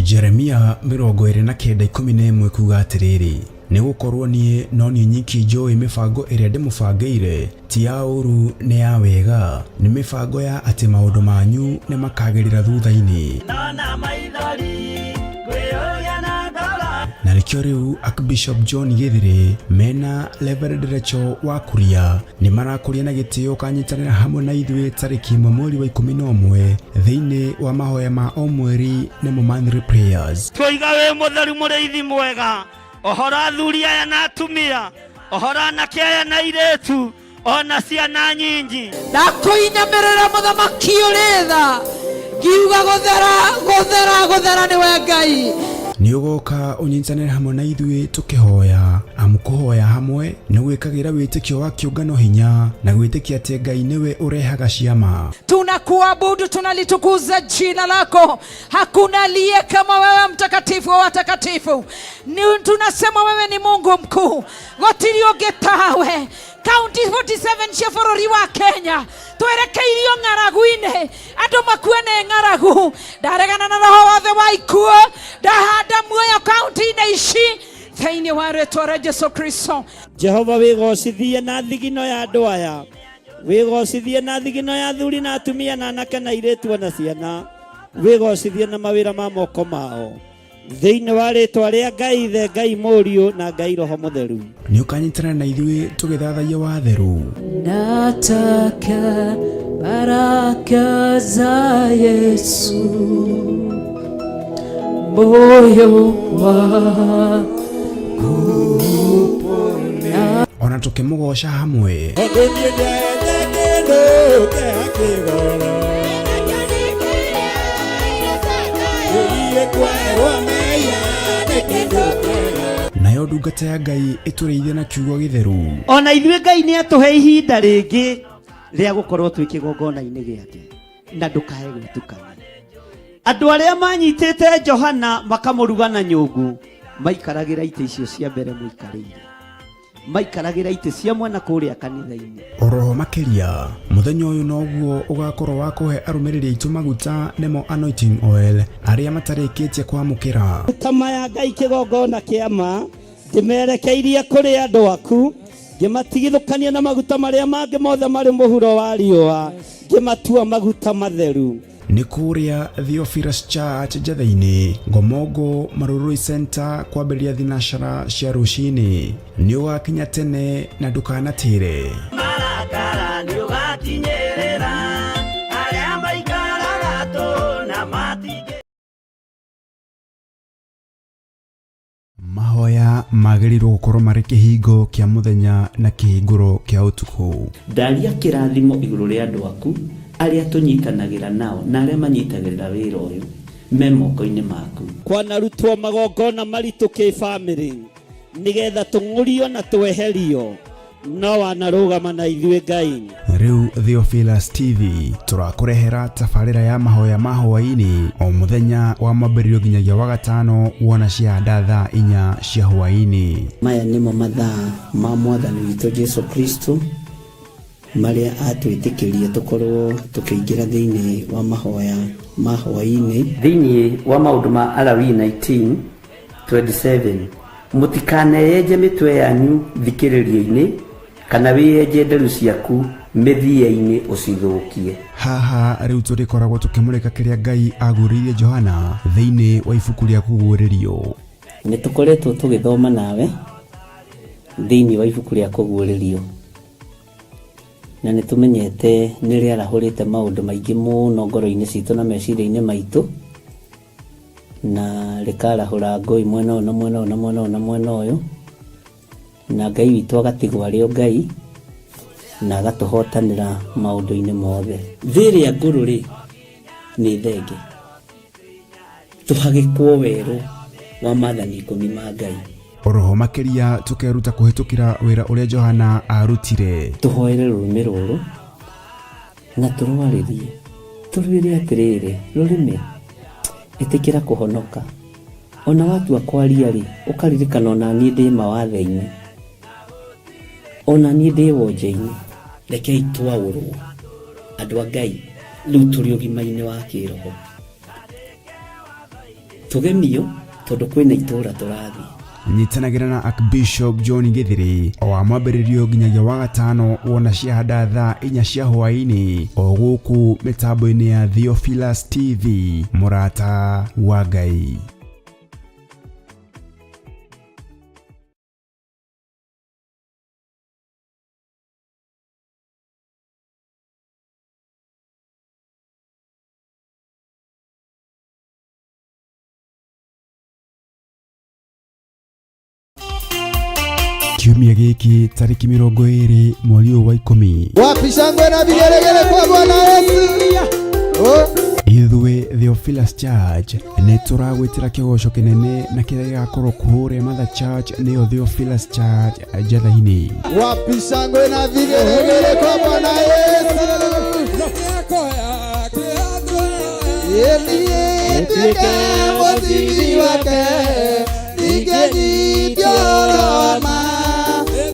Jeremia 29:11 kuga atĩrĩrĩ, nĩ gũkorwo niĩ no niĩ nyiki njũĩ mĩbango ĩrĩa ndĩmũbangĩire, ti ya ũũru nĩ ya wega, nĩ mĩbango ya atĩ maũndũ manyu nĩ makagĩrĩra thutha-inĩ. Na nĩkĩo rĩu Archbishop John Gĩthĩrĩ mena Reverend Rachel wa Kuria nĩ marakũria na gĩtĩo ũkanyitanĩra hamwe na ithuĩ tarĩki 1 mweri wa 11 thĩinĩ wa mahoya ma o mweri nĩmo monthly prayers. Twoiga wĩ mũtheru mũrĩithi mwega, ohora athuri aya na atumia, ohora anake aya na airĩtu, ona ciana nyinyi. Ndakũinamĩrĩra mũthamaki ũrĩ tha, ngiuga gũthera gũthera gũthera nĩwe Ngai. Nĩ ũgoka ũnyitanĩre hamwe na ithuĩ tũkĩhoya, amu kũhoya hamwe nĩ gwĩkagĩra wĩtĩkio wa kĩũngano hinya na gwĩtĩkia atĩ Ngai nĩwe ũrehaga ciama. Tunakuabudu, tunalitukuza jina lako. Hakuna aliye kama wewe, mtakatifu wa watakatifu. Tunasema wewe ni Mungu mkuu, gũtirĩ ũngĩ tawe. Kaunti 47 cia bũrũri wa Kenya twerekeirio ng'aragu-inĩ, andũ makue nĩ ng'aragu. Ndaregana na roho wothe wa ikuũ, ndahanda muoyo kaunti-inĩ ici thĩinĩ wa rĩtwa rĩa Jesu Kristo. Jehova wĩgocithie na thigino ya andũ aya, wĩgocithie na thigino ya athuri na atumia na anake na airĩtu na ciana, wĩgocithie na mawĩra ma moko mao thĩinĩ wa rĩtwa rĩa Ngai Ithe, Ngai Mũriũ na Ngai Roho Mũtheru. Nĩ ũkanyitanĩra na ithuĩ tũgĩthathaiya watheru. Nataka baraka za Yesu, moyo wangu upone. Ona tũkĩmũgoca hamwe. Tondũ niĩ ndete kĩndũ kĩa kĩgoro. Nayo ndungata ya Ngai ĩtũrĩithie na kiugo gĩtheru. Ona ithuĩ Ngai nĩ atũhe ihinda rĩngĩ rĩa gũkorwo twĩ kĩgongona-inĩ gĩake, na ndũkae gwĩtukania. Andũ arĩa manyitĩte Johana makamũruga na nyũngũ maikaragĩra itĩ icio cia mbere mũikarĩire, maikaragĩra itĩ cia mwena kũrĩa kanitha-inĩ. Oroho makĩria mũthenya ũyũ noguo ũgakorwo wa kũhe arũmĩrĩri aitũ maguta nĩmo anointing oil arĩa matarĩkĩtie kwamũkĩra. Maguta maya Ngai kĩgongona kĩa ma ndĩmerekeirie kũrĩ andũ aku, ngĩmatigithũkania na maguta marĩa mangĩ mothe marĩ mũhuro wa riũa, ngĩmatua maguta matheru. Nĩ kũrĩa Theophilus Church Njatheinĩ, Ngomongo Marurui Center kwambĩrĩria thinacara cia rũcinĩ. Nĩ ũgakinya tene na ndũkanatĩre. Marakara nĩ ũgakinyĩrĩra arĩa maikaraga tũ na matingĩ. Mahoya magĩrĩirwo gũkorwo marĩ kĩhingo kĩa mũthenya na kĩhingũro kĩa ũtukũ. Ndaria kĩrathimo igũrũ rĩa andũ aku arĩa tũnyitanagĩra nao na arĩa manyitagĩrĩra wĩra ũyũ me moko-inĩ maku. Kwanarutwo magongona maritũ kĩbamĩrĩ nĩgetha tũng'ũrio na tweherio, no wanarũgama na ithuĩ Ngai. Rĩu Theophilus TV tũrakũrehera tabarĩra ya mahoya ma hwaĩ-inĩ o mũthenya wa mwambĩrĩrio nginyagia wa gatano wona ciahanda thaa 4 cia hwaĩ-inĩ. Maya nĩmo mathaa ma mwathani witũ Jesu Kristo marĩa atwĩtĩkĩrie tũkorwo tũkĩingĩra thĩinĩ wa mahoya ma hwaĩ-inĩ. Thĩinĩ wa maũndũ ma Alawii 19:27, mũtikaneyenje mĩtwe yanyu thikĩrĩrio-inĩ kana wĩyenje nderu ciaku mĩthia-inĩ ũcithũkie. Haha rĩu tũrĩkoragwo tũkĩmũrĩka kĩrĩa Ngai agũrĩirie Johana thĩinĩ wa ibuku rĩa kũguũrĩrio. Nĩ tũkoretwo tũgĩthoma nawe thĩinĩ wa ibuku rĩa kũguũrĩrio, na nĩ tũmenyete nĩ rĩarahũrĩte maũndũ maingĩ mũno ngoro-inĩ citũ na meciria-inĩ maitũ, na rĩkarahũra ngũĩ mwena ũyũ na mwena ũyũ na mwena ũyũ na mwena ũyũ, na Ngai witũ agatigwo arĩ o Ngai na agatũhotanĩra maũndũ-inĩ mothe. Thĩ ĩrĩa ngũrũ rĩ, nĩ thenge. Tũhagĩkwo werũ wa maathani ikũmi ma Ngai. Oroho makĩria tũkeruta kũhĩtũkĩra wĩra ũrĩa Johana aarutire. Tũhoere rũrĩmĩ rũrũ na tũrwarĩrie, tũrwĩre atĩrĩrĩ, rũrĩmĩ, ĩtĩkĩra kũhonoka. Ona watua kwaria-rĩ, ũkaririkana ona niĩ ndĩ mawathe-inĩ, ona niĩ ndĩ wonje-inĩ. Rekei twaũrwo andũ a Ngai, rĩu tũrĩ ũgima-inĩ wa kĩroho. Tũgemio tondũ kwĩna itũũra tũrathiĩ. Nyitanagĩra na Archbishop John Githiri o wa mwambĩrĩrio nginyagia wa gatano wona ciahanda thaa inya cia hwaĩ-inĩ o gũkũ mĩtambo-inĩ ya Theophilus TV mũrata wa Ngai. Kiumia gĩkĩ tarĩki 20 mweri ũyũ wa 10. Wapi shangwe na vigelegele kwa Bwana Yesu? Oh. Ithuĩ Theophilus Church nĩ tũragwĩtĩra kĩgoco kĩnene na kĩrĩa gĩgakorwo kũrĩa Mother Church nĩyo Theophilus Church Njatha-inĩ. Wapi shangwe na vigelegele kwa Bwana Yesu? Tuweke mũthingi wake ningĩnyitio Roma.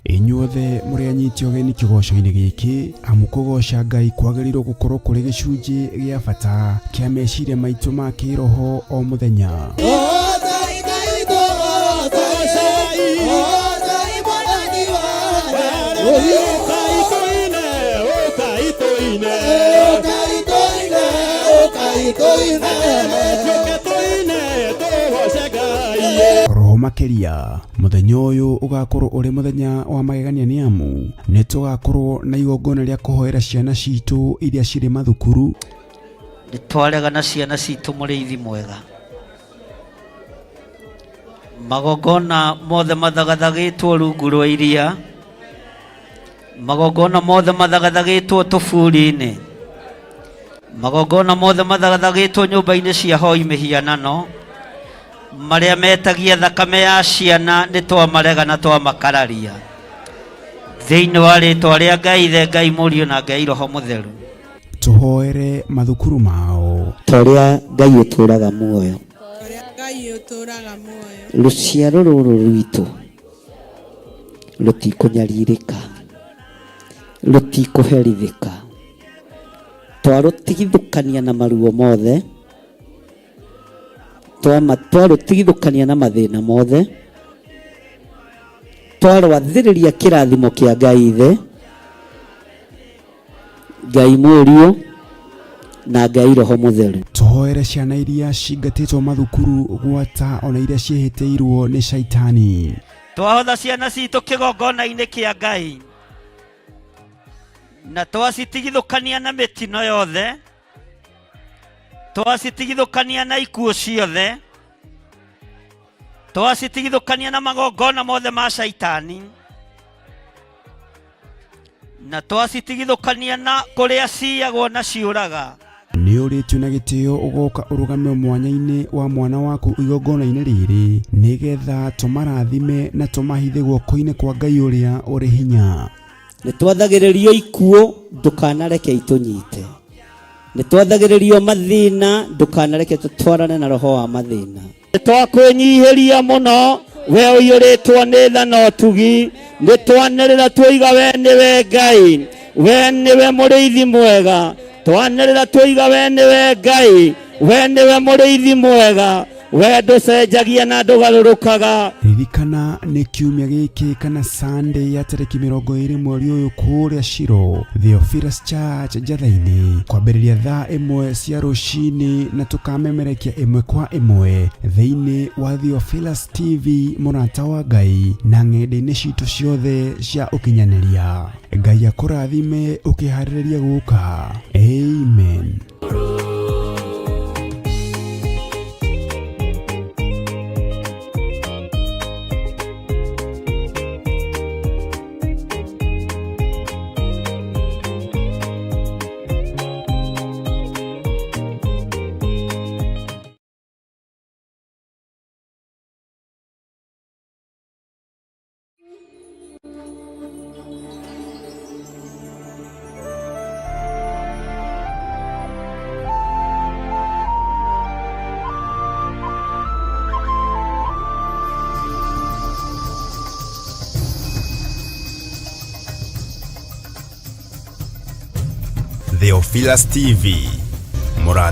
Inyuothe mũrĩ anyiti ũgeni kĩgoco-inĩ gĩkĩ, amu kũgoca Ngai kwagĩrĩirwo gũkorwo kũrĩ gĩcunjĩ gĩa bata kĩa meciria maitũ ma kĩroho o mũthenya. Roho makĩria mũthenya ũyũ ũgakorwo ũrĩ mũthenya wa magegania nĩ amu nĩ tũgakorwo na igongona rĩa kũhoera ciana citũ iria cirĩ mathukuru. Nĩ twarega na ciana citũ mũrĩithi mwega. Magongona mothe mathagathagĩtwo rungu rwa iria, magongona mothe mathagathagĩtwo tũburi-inĩ, magongona mothe mathagathagĩtwo nyũmba-inĩ cia hoi mĩhianano, marĩa metagia thakame ya ciana nĩ twamarega na twamakararia. Thĩinĩ wa rĩtwa rĩa Ngai Ithe, Ngai Mũriũ na Ngai Roho Mũtheru. Tũhoere mathukuru mao. Ta ũrĩa Ngai ũtũũraga muoyo. Ũrĩa Ngai ũtũũraga muoyo. Rũciaro rũrũ rwitũ rũtikũnyarirĩka, rũtikũherithĩka. Twarũtigithũkania na maruo mothe, twarũtigithũkania na mathĩna mothe, twarwathĩrĩria kĩrathimo kĩa Ngai Ithe, Ngai Mũriũ na Ngai Roho Mũtheru. Tũhoere ciana iria cingatĩtwo mathukuru gwata ona iria ciĩhĩtĩirwo nĩ caitani. Twahotha ciana citũ kĩgongona-inĩ kĩa Ngai na twacitigithũkania na mĩtino yothe, twacitigithũkania na ikuũ ciothe, twacitigithũkania na magongona mothe ma caitani, na twacitigithũkania na kũrĩa ciyagwo na ciũraga. Nĩ ũrĩtio na gĩtĩo ũgoka ũrũgame mwanya-inĩ wa mwana waku igongona-inĩ rĩrĩ, nĩgetha tũmarathime na tũmahithe guoko-inĩ kwa Ngai ũrĩa ũrĩ hinya. Nĩ twathagĩrĩrio ikuũ, ndũkanareke itũnyite. Nĩ twathagĩrĩrio mathĩna, ndũkanareke tũtwarane na roho wa mathĩna. Nĩ twakwĩnyihĩria mũno, we ũiyũrĩtwo nĩ tha na ũtugi. Nĩ twanĩrĩra tuoiga we nĩwe Ngai, we nĩwe mũrĩithi mwega. Twanĩrĩra tuoiga we nĩwe Ngai, we nĩwe mũrĩithi mwega. We ndũcenjagia na ndũgarũrũkaga. Ririkana nĩ kiumia gĩkĩ kana Sunday ya tarĩki 20 mweri ũyũ kũrĩa Shiro Theophilus Church Njatha-inĩ, kwambĩrĩria thaa 1 cia rũcinĩ, na tũkamemerekia ĩmwe kwa ĩmwe thĩinĩ wa Theophilus TV mũrata wa Ngai na ng'enda-inĩ citũ ciothe cia ũkinyanĩria. Ngai akũrathime ũkĩharĩrĩria gũka. Amen. Theophilus TV. Mũrata.